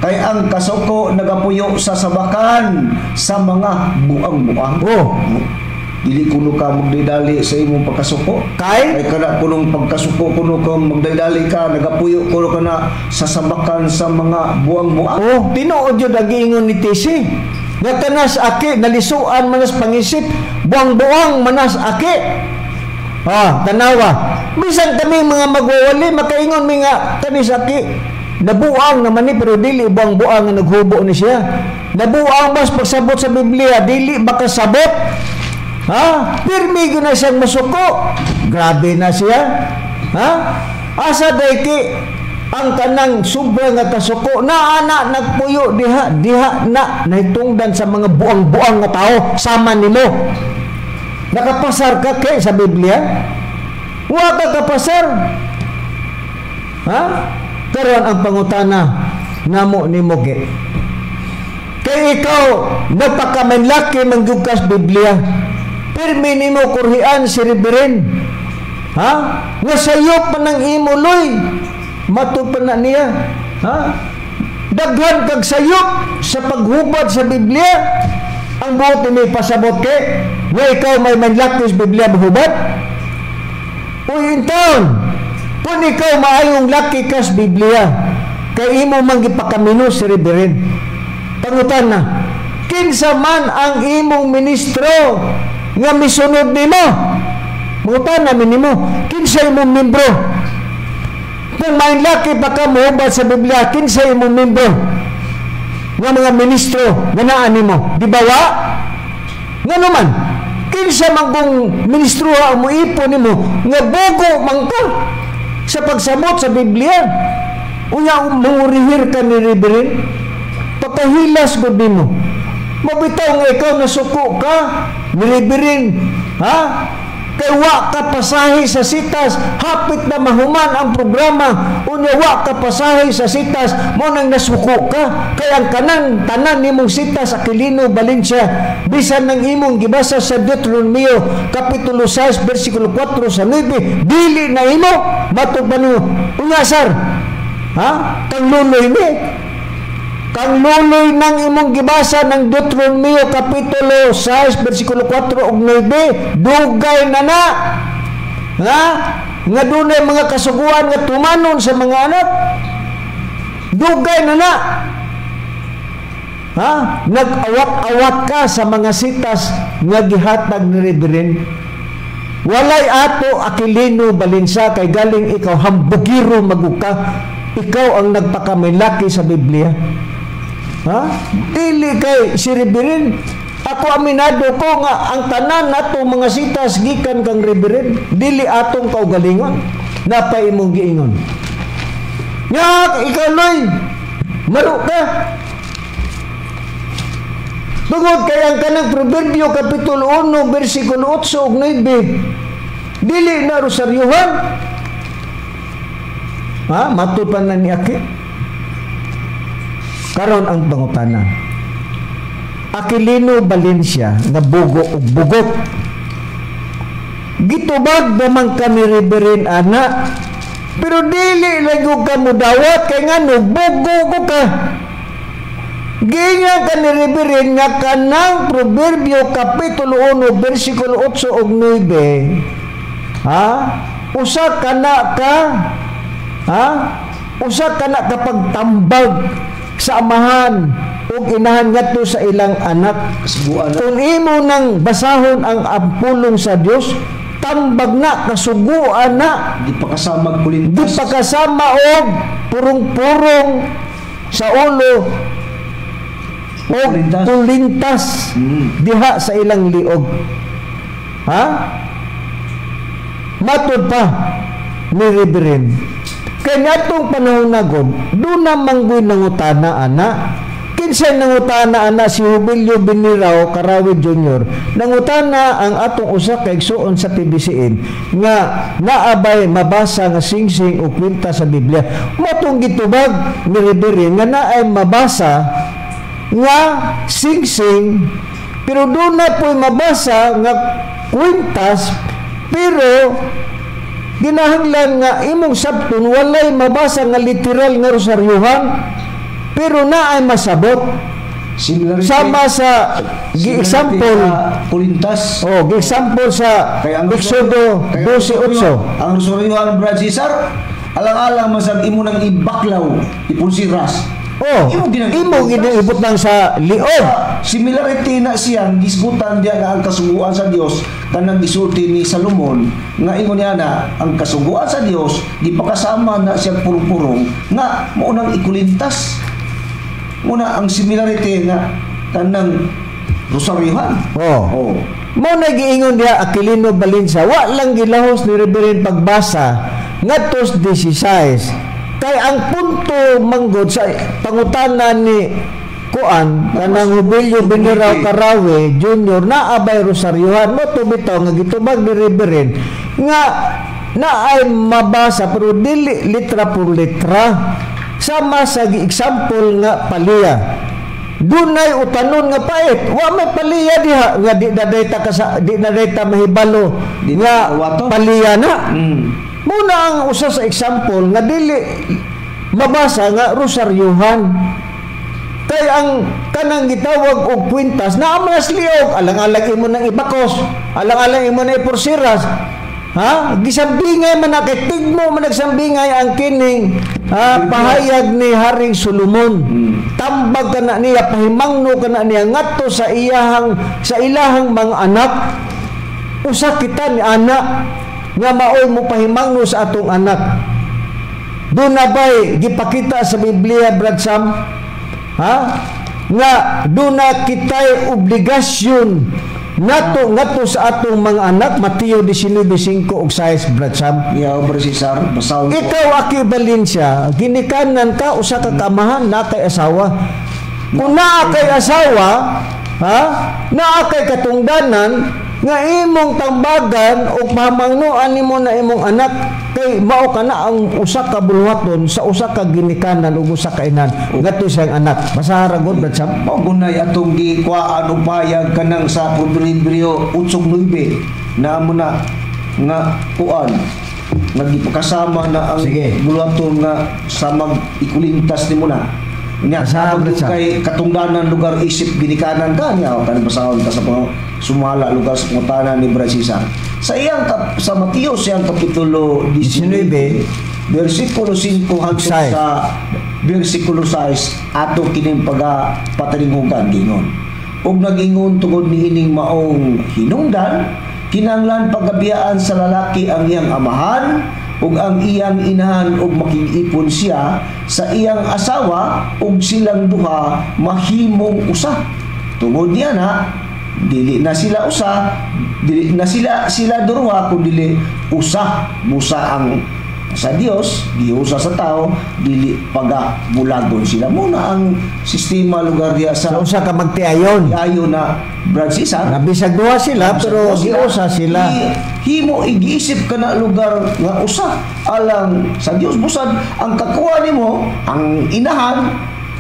Kay ang kasuko nagapuyo sa sabakan sa mga buang-buang. Oh. Dili kuno ka magdali sa imong pagkasuko. Kay? Kay kana kunong pagkasuko kuno ka magdali ka, nagapuyo kuno ka na sa sabakan sa mga buang-buang. Oh, tinuod jud ang giingon ni TC. Nga kanas aki nalisuan manas pangisip, buang-buang manas aki. Ah, tanawa. Bisan kami mga magwawali makaingon mi nga kanis aki nabuang naman ni pero dili buang-buang nga naghubo ni siya. Nabuang bas pagsabot sa Biblia, dili makasabot. Ha? Pirmi gyud na siyang masuko. Grabe na siya. Ha? Asa day ki ang kanang sobra nga kasuko na ana nagpuyo diha diha na nahitungdan sa mga buang-buang nga tao sama nimo. Nakapasar ka kay sa Biblia? Wa ka kapasar. Ha? Karon ang pangutana namo nimo ge. Kay ikaw nagpakamanlaki man gyud ka sa Biblia. Pirmi nimo kurhian si Reverend. Ha? Nga sayop pa ng imo, loy. Matud pa na niya. Ha? Daghan kag sayop sa paghubad sa Biblia. Ang buot ni pasabot kay nga ikaw may manlakis Biblia mahubad. Uy, intaon, kung ikaw maayong laki kas Biblia, kay imo man gipakamino si Reverend. Pangutan na, kinsa man ang imong ministro nga misunod nimo? Pangutan na nimo, kinsa imong membro? Kung may laki pa ka mohubad sa Biblia, kinsa imong membro nga mga ministro nga naa nimo? Di ba wa? Nga naman, kinsa man kung ministro ang moipon nimo nga bugo man ka sa pagsabot sa Biblia? Unya mangurihir ka ni Reverend, pagkahilas gud nimo. Mabitaw nga ikaw nasuko ka ni Reverend, ha? Kay wa ka pasahe sa sitas, hapit na mahuman ang programa, unya wa ka pasahe sa sitas, mo nang nasuko ka. Kay ang kanang tanan nimong sitas, Aquilino Valencia, bisan ng imong gibasa sa Deuteronomio kapitulo 6 versikulo 4 sa 9, dili na imo matud pa nimo. Unya sar, ha? Kang luloy ni. Kang luloy ng imong gibasa ng Deuteronomio kapitulo 6 versikulo 4 ug 9, dugay na na. Ha? Nga dunay mga kasuguan nga tumanon sa mga anak. Dugay na na. Ha? Nag-awat-awat ka sa mga sitas nga gihatag ni Reverend. Walay ato, Aquilino Balinsa, kay galing ikaw hambugiro maguka. Ikaw ang nagpakamilaki sa Biblia. Ha? Dili kay si Reverend. Ako, aminado ko nga ang tanan nato mga sitas gikan kang Reverend, dili atong kaugalingon. Napa imong giingon. Nga ikaw, loy, maro ka. Tungod kay ang kanang Proverbio kapitulo 1 versikulo 8 ug 9 dili na rosaryuhan. Ha? Matud pa na ni Aki. Karon ang pangutana. Aquilino Valencia nga bugo og bugot. Gitubag naman ka ni Reverend ana. Pero dili lagi ka mudawat kay ngano bugo ko ka. Giingon ka ni Reverend nga kanang Proverbio kapitulo 1 versikulo 8 ug 9, ha? Usa ka na ka, ha? Usa ka na kapagtambag sa amahan ug inahan ngadto sa ilang anak. Kasuguan na. Kung imo nang basahon ang pulong sa Dios, tambag na, kasuguan na. Di pa kasama kulintas. Di pa kasama og purong-purong sa ulo o Kulintas. Kulintas diha sa ilang liog. Ha? Matud pa ni Reverend. Kay niadtong panahon na god, doon na manggoy nangutana ana. Kinsay nangutana ana? Si Jubilio Binirao Karawi Jr. Nangutana ang atong usa ka igsuon sa PBCN nga naabay mabasa nga singsing o kwenta sa Biblia. Matong gitubag ni Reverend nga naay mabasa nga singsing, pero doon na po'y mabasa nga kwintas, pero ginahanglan nga imong sabton walay mabasa nga literal nga rosaryuhan, pero naay masabot. Similarity, Sama sa gi-example sa kulintas. Oh, gi-example sa Kaya ang Exodo kaya 12:8. Ang rosaryuhan, Brad Cesar, alang-alang man sa imo nang ibaklaw, ipulsiras. Oh, Imo ginang imo ginaibot lang sa liog. Similarity na siyang gisgutan diya nga ang kasuguan sa Dios kanang gisulti ni Salomon nga ingon niya na ang kasuguan sa Dios di pa kasama na siyang purong-purong nga mao nang ikulintas. Muna ang similarity nga kanang rosaryuhan. Oh. Oh. Mo na giingon diha Aquilino Balinsa, wa lang gilahos ni Reverend pagbasa ngadto sa 16. Kay ang punto manggod sa pangutana ni kuan kanang Jubilio Binirao Karawe Jr. na abay rosaryuhan mo to bitaw nga gitubag ni Reverend nga naay mabasa pero dili litra por litra, sama sa gi-example nga palya. Dunay utanon nga pait, wa may paliya diha nga di na dayta ka di na dayta mahibalo Di nga na wato. Paliya na. Muna ang usa sa example nga dili mabasa nga rosaryuhan. Kay ang kanang gitawag og kwintas naa man liog, alang-alang imo nang ibakos, alang-alang imo na ipursiras. Ha? Gisambingay man na kay tigmo man nagsambingay ang kining, ha, pahayag ni Haring Solomon. Tambag ka na niya, pahimangno ka na niya ngadto sa ilahang mga anak. Usa kita ni anak nga maoy mo pahimangno sa atong anak. Doon na ba'y gipakita sa Biblia, Brad Sam? Ha? Nga doon na kita'y obligasyon nato ngadto sa atong mga anak, Mateo 19:5 ug 6, Brad Sam. Yeah, Brad Cesar, basahon ko. Ikaw, Aki Valencia, ginikanan ka, usa ka kamahan na kay asawa. Kung naa kay asawa, ha? Naa kay katungdanan nga imong tambagan o pamangnoan nimo na imong anak kay mao ka na ang usa ka buluhaton sa usa ka ginikanan ug usa ka inahan ngadto sa iyang anak. Basaha ra gud, Brad Sam. Mao gunay atong gikuhaan og pahayag kanang sa Proverbio 8:9 na amo na nga kuan nga gipakasama na ang Sige. buluhaton nga sa mag ikulintas nimo na. Nya Basahan, kapag Brad Sam. kay katungdanan lugar isip ginikanan ka niya o kanang basahon ta sa mga sumala lugar sa pangutana ni Brad Cesar. Sa Mateo siyang kapitulo 19, 19, versikulo 5 hangtod 6. sa versikulo 6 ato kining paga patalinghugan gingon. Ug nagingon tungod niining maong hinungdan, kinahanglan pagabiyaan sa lalaki ang iyang amahan ug ang iyang inahan ug makig-ipon siya sa iyang asawa ug silang duha mahimong usa. Tungod niya na dili na sila usa, dili na sila sila duha kun dili usa. Busa ang sa Dios, giusa sa tao, dili paga bulagon sila. Muna ang sistema lugar diya Sa sa usa ka magtiayon. Ayo na, Brad Cesar. Nabisag duha sila pero giusa sila. Himo igiisip ka na lugar nga usa alang sa Dios, busad ang kakuha nimo ang inahan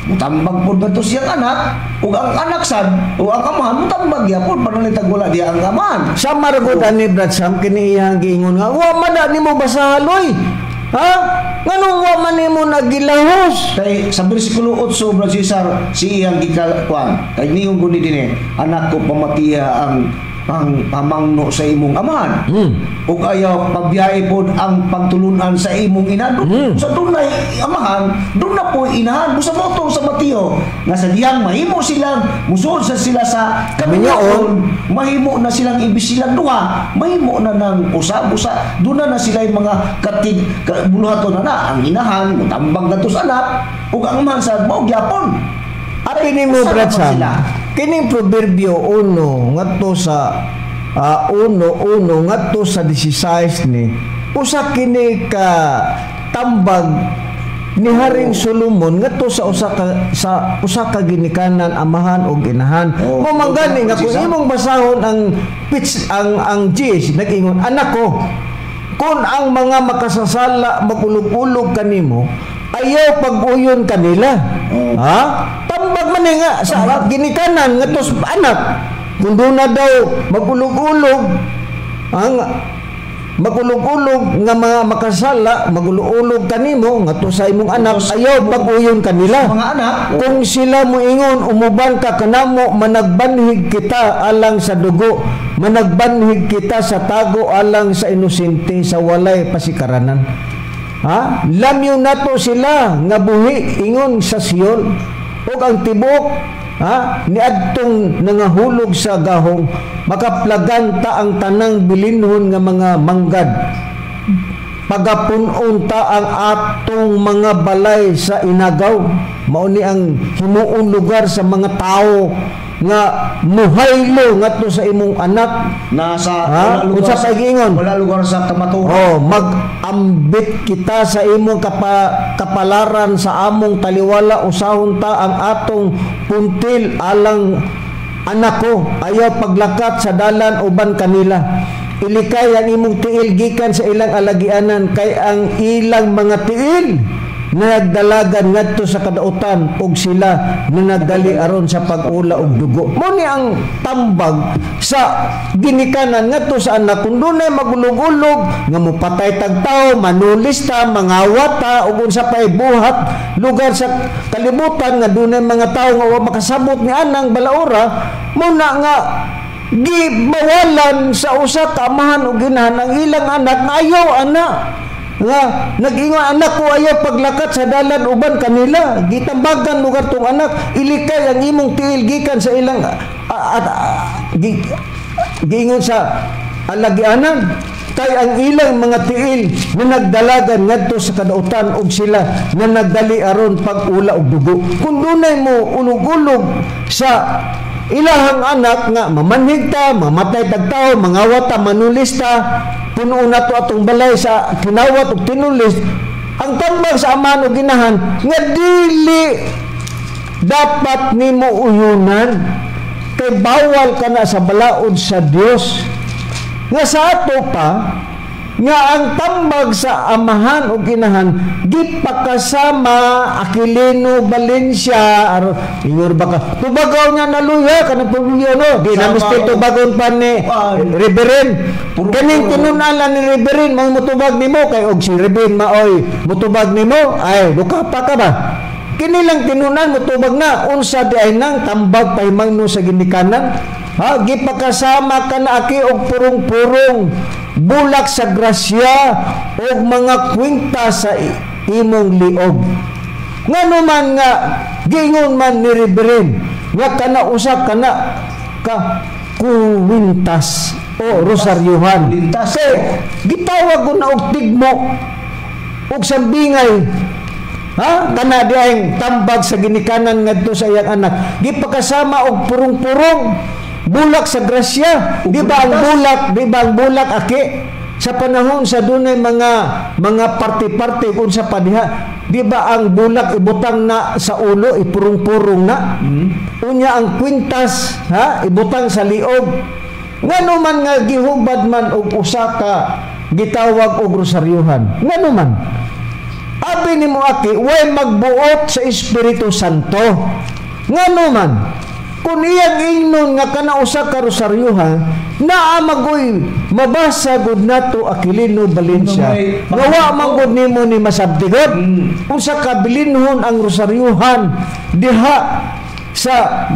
mutambag pod ngadto siyang anak ug ang anak sad ug ang amahan mutambag gyapon panalitag wala diya ang amahan. Sa maragod ani, Brad Sam, kini iyang giingon nga wa man na nimo basahaloy. Ha? Nganong wa man nimo nagilahos? Kay sa bersikulo 8, Brad Cesar, si iyang gikakuan kay niyong guni dinhi, "Anak ko, pamatiha ang pang pamangno sa imong amahan ug ayaw pabiyai pod ang pagtulunan sa imong ina." Sa dunay amahan, dun na po inahan. Busa mo to sa Mateo nga sa diyang mahimo silang musuod sa sila sa Kaminyoon. kaminyoon, mahimo na silang ibis silang duha, mahimo na ng usa. Busa doon na na sila yung mga katig ka, buluhaton na na ang inahan mutambang kadto sa anak ug ang amahan sa mao gyapon. Abi nimo, Usa Brad naman Sam, sila. Kining Proverbio 1 ngadto sa 1:1 ngadto sa 16 ni usa kini ka tambag ni Haring Solomon ngadto sa usa ka ginikanan, amahan ug inahan. Oh. Mo man gani nga kung Cesar. Imong basahon ang pitch ang Gs nag-ingon, "Anak ko, kung ang mga makasasala magulog-ulog kanimo, ayaw pag-uyon kanila." Oh. Ha? Tambag man ni nga sa ginikanan ngadto sa anak. Kung doon na daw magulog-ulog ang magulog-ulog nga mga makasala, magulog-ulog kanimo ngadto sa imong anak, ayaw pag-uyon kanila. Mga anak. Kung sila moingon, "Umuban ka kanamo, managbanhig kita alang sa dugo, managbanhig kita sa tago alang sa inosente sa walay pasikaranan." Ha? Lamyo nato sila nga buhi ingon sa Sheol ug ang tibuok, ha, niadtong nangahulog sa gahong. Makaplagan ta ang tanang bilinhon nga mga manggad, pagapunon ta ang atong mga balay sa inagaw. Mao ni ang himuon lugar sa mga tao nga muhaylo ngadto sa imong anak. Nasa Ha? wala lugar Unsa pa giingon? Wala lugar sa kamatuoran. Oh, mag-ambit kita sa imong kapalaran sa among taliwala, usahon ta ang atong puntil alang anak ko. Ayaw paglakat sa dalan uban kanila. Ilikay ang imong tiil gikan sa ilang alagianan kay ang ilang mga tiil na nagdalagan ngadto sa kadautan ug sila na nagdali aron sa pag-ula og dugo. Mo ni ang tambag sa ginikanan ngadto sa anak kung dunay magulog-ulog nga mopatay tag tawo, manulis ta, mangawat ta ug unsa pay buhat lugar sa kalibutan nga dunay mga tawo nga wa makasabot ni anang balaura, muna nga gibawalan sa usa ka amahan ug ginahan ang ilang anak nga ayaw ana nga nag-ingon, "Anak ko, ayaw paglakat sa dalan uban kanila." Gitambagan lugar tong anak, "Ilikay ang imong tiil gikan sa ilang at giingon sa alagianan kay ang ilang mga tiil na nagdalagan ngadto sa kadautan ug sila na nagdali aron pag-ula og dugo." Kung dunay mo ulog-ulog sa ilahang anak nga mamanhig ta, mamatay tag tao, mangawat ta, manulis ta, puno na to atong balay sa kinawat ug tinulis, ang tambag sa amahan ug ginahan nga dili dapat nimo uyunan kay bawal ka na sa balaod sa Dios. Nga sa ato pa nga ang tambag sa amahan o ginahan gipakasama, Aquilino Valencia, aron ingon ba ka tubagaw niya naluya kanang pamilya, no? Di na Sama misti tubagon pa ni Reverend kaning tinun-an lang ni Reverend mo mutubag nimo, kay og si Reverend maoy mutubag nimo ay luka pa ka ba. Kini lang tinun-an mutubag na. Unsa di ay nang tambag pahimangno sa ginikanan, ha? Gipakasama ka na, Aki, og purong-purong, bulak sa grasya og mga kwinta sa imong liog. Ngano man nga giingon man ni Reverend nga kana usa kana ka kuwintas o rosaryuhan? Kuwintas. Kay gitawag ko na og tigmo og sambingay. Ha, kana di ang tambag sa ginikanan ngadto sa iyang anak, gipakasama og purong-purong, bulak sa grasya. Di ba ang bulak, di ba ang bulak, Aki, sa panahon sa dunay mga party-party kung sa padiha, di ba ang bulak ibutang na sa ulo, ipurong-purong na? Unya ang kwintas, ha, ibutang sa liog. Ngano man nga gihubad man og usa ka gitawag og rosaryuhan? Ngano man? Abi nimo, Aki, way magbuot sa Espiritu Santo. Ngano man? Kung iyang ingnon nga kana usa ka rosaryuhan, naa magoy mabasa gud nato, Aquilino Valencia. Nga wa man gud nimo ni masabtigod. Unsa ka bilinhon ang rosaryuhan diha sa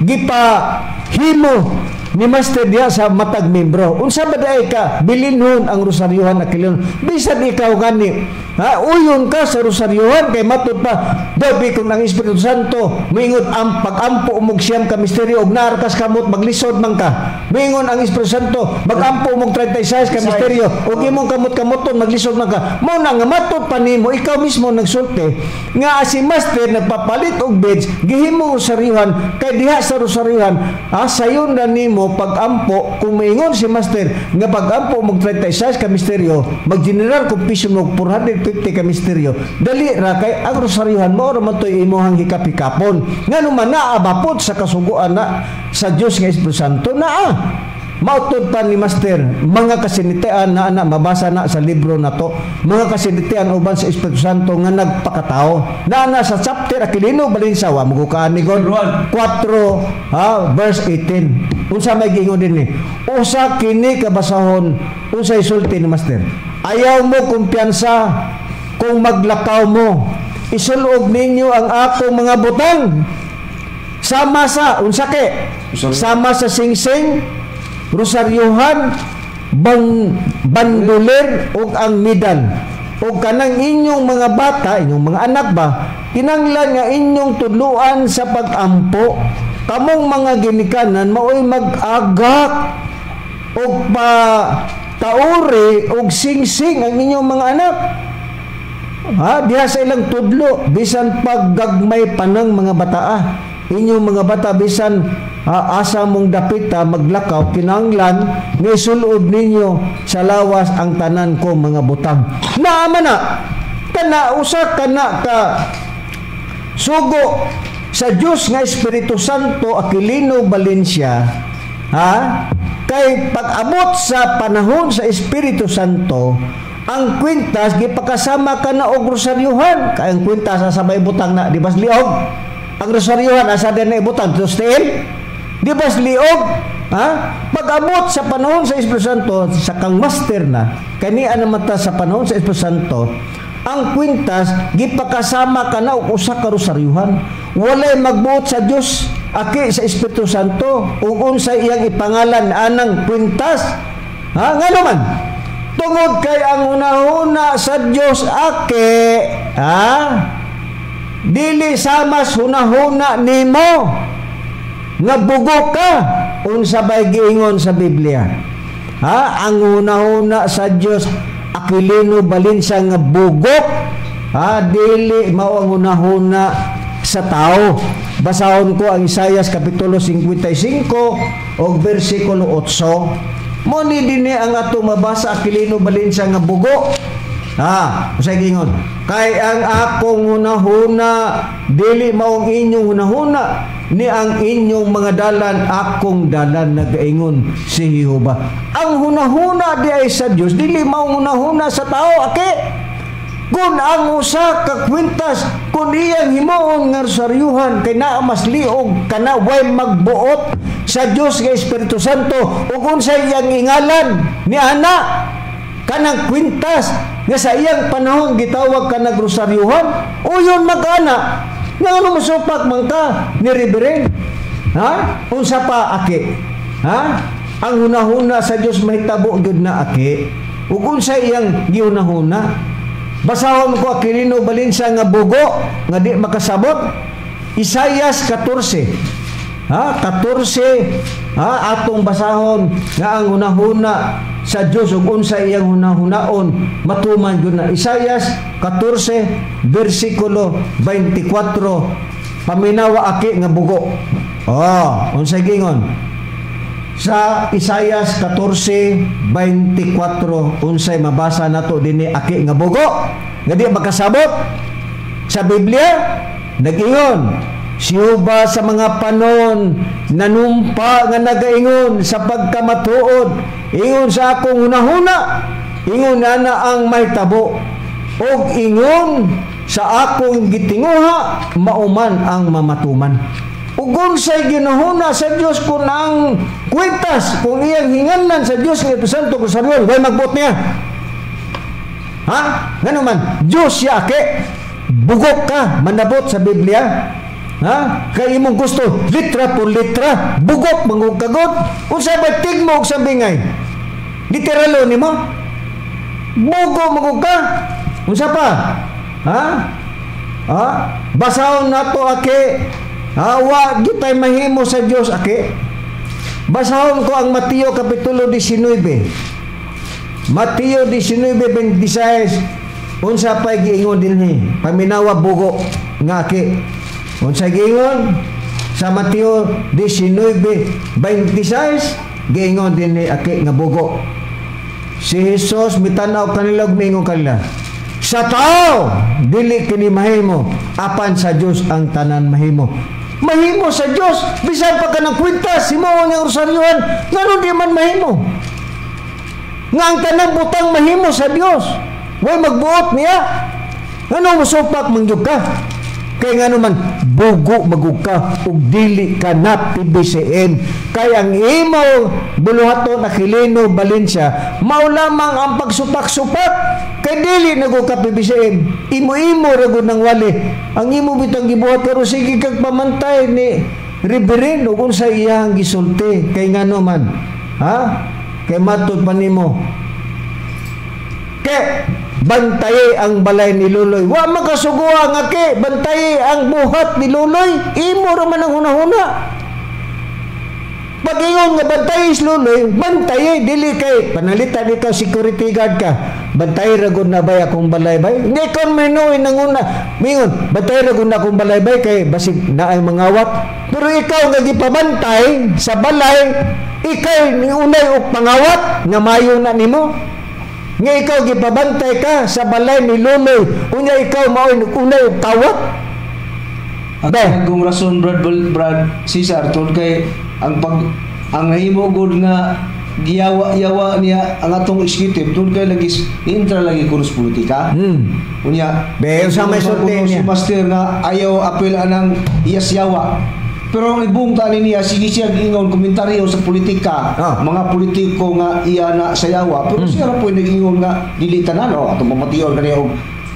gipahimo ni Master diha sa matag membro. Unsa ba diay ka bilinhon ang rosaryuhan, Aquilino? Bisan ikaw gani, ha, uyon ka sa rosaryuhan kay matud pa daw kung ang Espiritu Santo moingon ang pag-ampo mog 9 ka misteryo og naa ra kas kamot, maglisod man ka. Moingon ang Espiritu Santo mag-ampo mog 36 ka misteryo og imong kamot-kamoton, maglisod man ka. Mao na nga matud pa nimo, ikaw mismo nagsulti nga si Master nagpapalit og beads, gihimo rosaryuhan, kay diha sa rosaryuhan, ha, sayon na nimo pag-ampo. Kung moingon si Master nga pag-ampo mog 36 ka misteryo, mag-general confession mog 450 ka misteryo, dali ra kay ang rosaryuhan mao ra man to'y imuhang hikap-hikapon. Ngano man naa bapod sa kasuguan na sa Dios nga Espiritu Santo naa? Mautod pa ni Master mga kasinatian na ana mabasa na sa libro na to, mga kasinatian uban sa Espiritu Santo nga nagpakatao, na ana sa chapter, Aquilino Valencia, wa mo ni God, 4, ha, verse 18. Unsa may giingon dinhi? Usa kini kabasahon, unsay sulti ni Master? "Ayaw mo kumpiyansa kung maglakaw mo. Isulob ninyo ang akong mga butang. Sama sa unsa ke? Sama sa singsing, rosaryuhan, bang banduler ug ang medal. Ug kanang inyong mga bata, inyong mga anak ba, kinanglan nga inyong tudluan sa pag-ampo. Kamong mga ginikanan maoy mag-agak og pa tauri og singsing ang inyong mga anak. Ha, diha sa ilang tudlo, bisan paggagmay pa ng mga bataa. Inyong mga bata, bisan, ha, asa mong dapita maglakaw, kinahanglan nga isulob ninyo sa lawas ang tanan ko mga butang." Naama na kana usa kana ka sugo sa Dios nga Espiritu Santo, Aquilino Valencia, ha? Kay pag-abot sa panahon sa Espiritu Santo, Ang kwintas gipakasama ka na og rosaryuhan. Kay ang kwintas asa ba ibutang na, di ba liog? Ang rosaryuhan asa din na ibutang tiil? Di ba liog? Ha? Pag-abot sa panahon sa Espiritu Santo, sa kang master na, kani naman ta sa panahon sa Espiritu Santo, ang kwintas gipakasama ka na og usa ka rosaryuhan. Walay magbuot sa Dios aki sa Espiritu Santo ug unsay iyang ipangalan anang kwintas. Ha, ngano man? Tungod kay ang hunahuna sa Dios aki, ha, dili samas hunahuna nimo nga bugo ka. Unsa bay giingon sa Biblia? Ha, ang hunahuna sa Dios Aquilino Balinsa nga bugok, ha, dili mao ang hunahuna sa tao. Basahon ko ang Isayas kapitulo 55 og bersikulo 8. Mo ni dinhi ang atong mabasa, Aquilino Balinsa nga bugo. Ha, unsay giingon? Kay ang akong hunahuna dili mao ang inyong hunahuna, ni ang inyong mga dalan akong dalan, nagaingon si Jehova. Ang hunahuna di ay sa Dios dili mao hunahuna sa tao ake. Kung ang usa ka kwintas kung iyang himuon nga rosaryuhan kay naa mas liog kana, way magbuot sa Dios nga Espiritu Santo ug unsay iyang ingalan ni ana kanang kwintas nga sa iyang panahon gitawag kanag rosaryuhan. Uyon mag-ana nga ano masupak man ka ni Reverend? Ha, unsa pa aki? Ha, ang hunahuna sa Dios mahitabo gyud na aki ug unsay iyang gihunahuna. Basahon ko, Aquilino Balinsa nga bugo nga di makasabot, Isayas 14. Ha, 14, ha, atong basahon nga ang hunahuna sa Dios ug unsa iyang hunahunaon matuman gyud na. Isayas 14 bersikulo 24. Paminawa aki nga bugo. Oh, unsa gingon? Sa Isayas 14:24, unsay mabasa nato dinhi aki nga bugo nga di makasabot sa Biblia? Nag-ingon si Jehova sa mga panon nanumpa nga nagaingon sa pagkamatuod, ingon sa akong hunahuna, ingon ana ang mahitabo, ug ingon sa akong gitinguha, mauman ang mamatuman. Ug unsay ginahuna sa Dios kung ang kwintas kung iyang hinganlan sa Dios nga Espiritu Santo kung sa way magbuot niya? Ha, ngano man Dios siya ake? Bugok ka manabot sa Biblia. Ha, kay imong gusto litra por litra, bugok mangugkagod. Unsa ba tigmo og sambingay literalo nimo? Bugo mangug ka. Unsa pa? Ha, ha, basahon nato ake. Ha, wa gyud tay mahimo sa Dios ake. Basahon ko ang Mateo kapitulo 19. Mateo 19:26. Unsa pay giingon dinhi? Paminawa bugo nga aki. Unsa giingon sa Mateo 19:26? Giingon dinhi aki nga bugo. Si Jesus mitan-aw kanila ug miingon kanila, sa tao dili kini mahimo, apan sa Dios ang tanan mahimo. Mahimo sa Dios bisan pa kanang kwintas himuon nga rosaryuhan, ngano di man mahimo? Nga ang tanang butang mahimo sa Dios, way magbuot niya. Ngano mosupak man gyud ka? Kay ngano man bugo magug ka ug dili ka na PBCM. Kay ang imo buluhaton Aquilino Valencia mao lamang ang pagsupak-supak, kay dili na gud ka PBCM. Imo-imo ra gud nang wali ang imo bitang gibuhat karon. Sige kag pamantay ni Reverend ug unsa iyang gisulti, kay ngano man? Ha, kay matud pa nimo kay bantaye ang balay ni Luloy. Wa makasuguha nga ke bantaye ang buhat ni Luloy. Imo ra man ang hunahuna. Pag ingon nga bantaye si Luloy, bantaye dili kay panalitan ikaw security guard ka. Bantaye ra gud na bay akong balay bay. Hindi kon minuin nanguna. Mingon, bantaye ra gud na akong balay bay kay basig naay mangawat. Pero ikaw nga gipabantay sa balay, ikaw ni unay og pangawat nga mayo na nimo. Nga ikaw gipabantay ka sa balay ni Luloy, unya ikaw maoy unay og tawat. At ang rason Brad Cesar tungod kay ang pag ang nahimo gud nga Giyawa-yawa niya ang atong executive doon kay lagi intra lagi kunos politika. Unya, Be, unsa may sulti kuno si niya? Master nga ayaw apil anang iyas yawa. Pero ang ibong tani niya sige siya giingon komentaryo sa politika, mga politiko nga iya na sa yawa. Pero siya ra po nag-ingon nga dili tanan oh, atong pamation kani og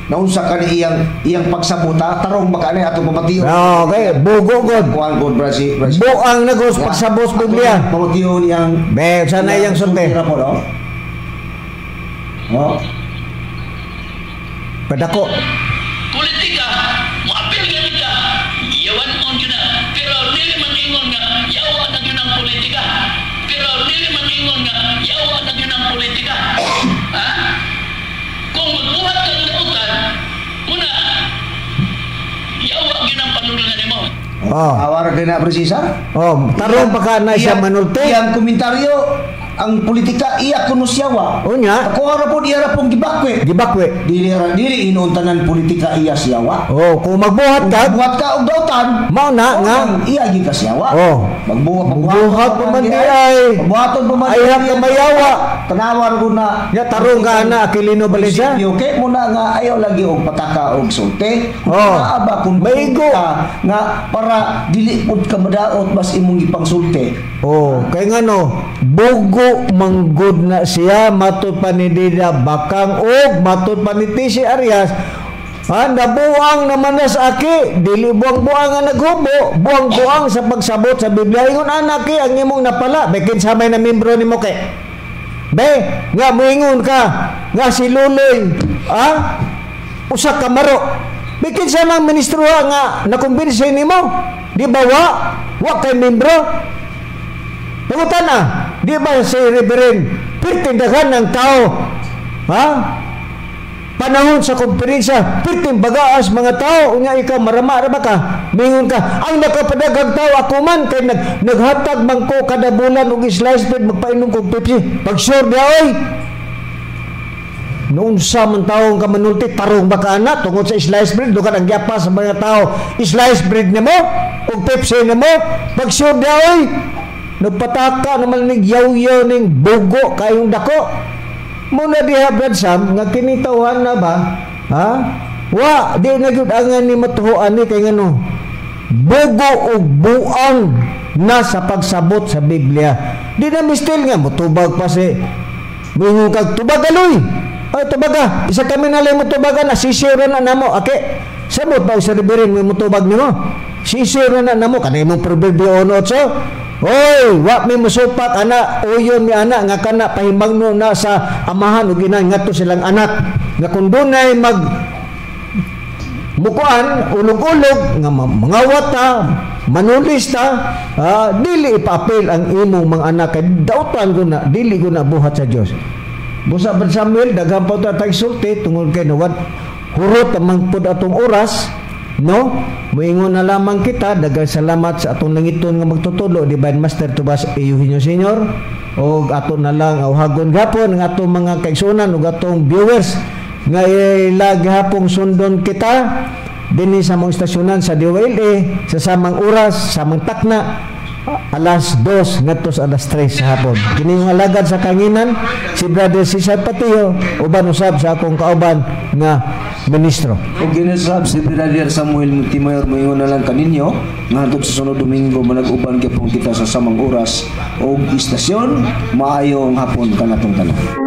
naunsa kani iyang iyang pagsabota tarong baka ni atong pamation. Ah, okay, bugo god. Kuan god brasi. Brasi. Buang na gos pagsabot Biblia. Pamation iyang Be, unsa na iyang sulti? ra po no? Oh. Padako. Politika, moapil gani ka, yawan on yun na. Pero dili man ingon nga, yawa na yun ang politika. Pero dili man ingon nga, yawa na yun ang politika. Ha? Kung magbuhat ka ng dautan, una, yawa yun ang panulungan nimo. Oh. Awara kay na presisa? Oh, tarong pa ka na siya manulti. Iyang komentaryo ang politika iya kuno siyawa. Unya. Ako ra po iya ra pong gibakwe. Gibakwe. Dili ra dili inon tanan politika iya siyawa. Oh, kung magbuhat Kung ka, magbuhat ka og dautan, mao na nga. iya gyud ka siyawa. Oh. Magbuhat Magbuhat pa man di ay. Magbuhaton pa man Ay, di ka mayawa. Tanawan ko na. Nya tarong ka na Aquilino Valencia. Prinsipyo kay mo na nga ayaw lagi og pataka og sulti. Kung Oh. naa ba kung Maigo. ka nga para dili pud ka madaot bas imong gipangsulti. Oh, kay ngano, bugo manggod na siya matud pa ni Dida Bakang og matud pa ni TC Arias. Ha, nabuang naman na sa aki, dili buang-buang nga naghubo, buang-buang sa pagsabot sa Biblia. Ingon anak ang imong napala, be kinsa may na membro nimo kay. Be, nga moingon ka nga si Luloy, ha? Usa ka maro. Be kinsa mang ministro ha, nga nakumbinsi nimo? Di ba wa? Wa kay membro? Pangutan na, di ba si Reverend pirting daghan ng tao? Ha? Panahon sa kumperensya, pirting bagaas mga tao, unya ikaw marama ra ba ka? Mingon ka, ang nakapadaghang tao ako man kay naghatag man ko kada bulan og slice bread magpainom kog Pepsi. Pag sure dia oy. Noon sa man taong ka manulti tarong ba ka ana tungod sa slice bread dugan ang gyapa sa mga tao slice bread nimo ug Pepsi nimo pag sure dia oy. Nagpataka naman ning yaw-yaw ning bugo kayong dako. Muna diha Brad Sam nga kini tawhan na ba? Ha? Wa di na gyud angan ni matuhoan ni kay ngano. Bugo og buang na sa pagsabot sa Biblia. Di na mistil nga motubag pa si moingon kag tubag aloy. Ay tubaga, isa kami na lang motubagan na sisira na namo. Ake, sabot pa sa reverend mo motubag nimo. Sisira na namo kanay mong Proverbio 1:8. Oy, wa mi musupak ana, uyon mi ana nga kana pahimangno na sa amahan ug ina ngadto silang anak nga kung dunay mag mukuan ulog-ulog nga mangawat ta, manulis ta, dili ipaapil ang imong mga anak kay dautan ko na dili ko na buhat sa Dios. Busa ba Samuel daghan pa ta tag sulti tungod kay nawad hurot amang pud atong oras, no? Moingon na lamang kita, daghang salamat sa atong langiton nga magtutudlo, Divine Master Tomas Eugenio Senior, og ato na lang awhagon gapon ang atong mga kaigsuonan ug atong viewers nga ila gihapong sundon kita dinhi sa mga istasyonan sa DYLA sa samang oras, samang takna, alas 2 ngadto sa alas 3 sa hapon. Kini yung alagad sa kanginan si Brother Cesar Patio uban usab sa akong kauban nga ministro. Ug ginasab si Brother Samuel Montemayor moingon na lang kaninyo ngadto sa sunod Domingo manag-uban gyapon kita sa samang oras og istasyon. Maayong hapon kanatong tanan.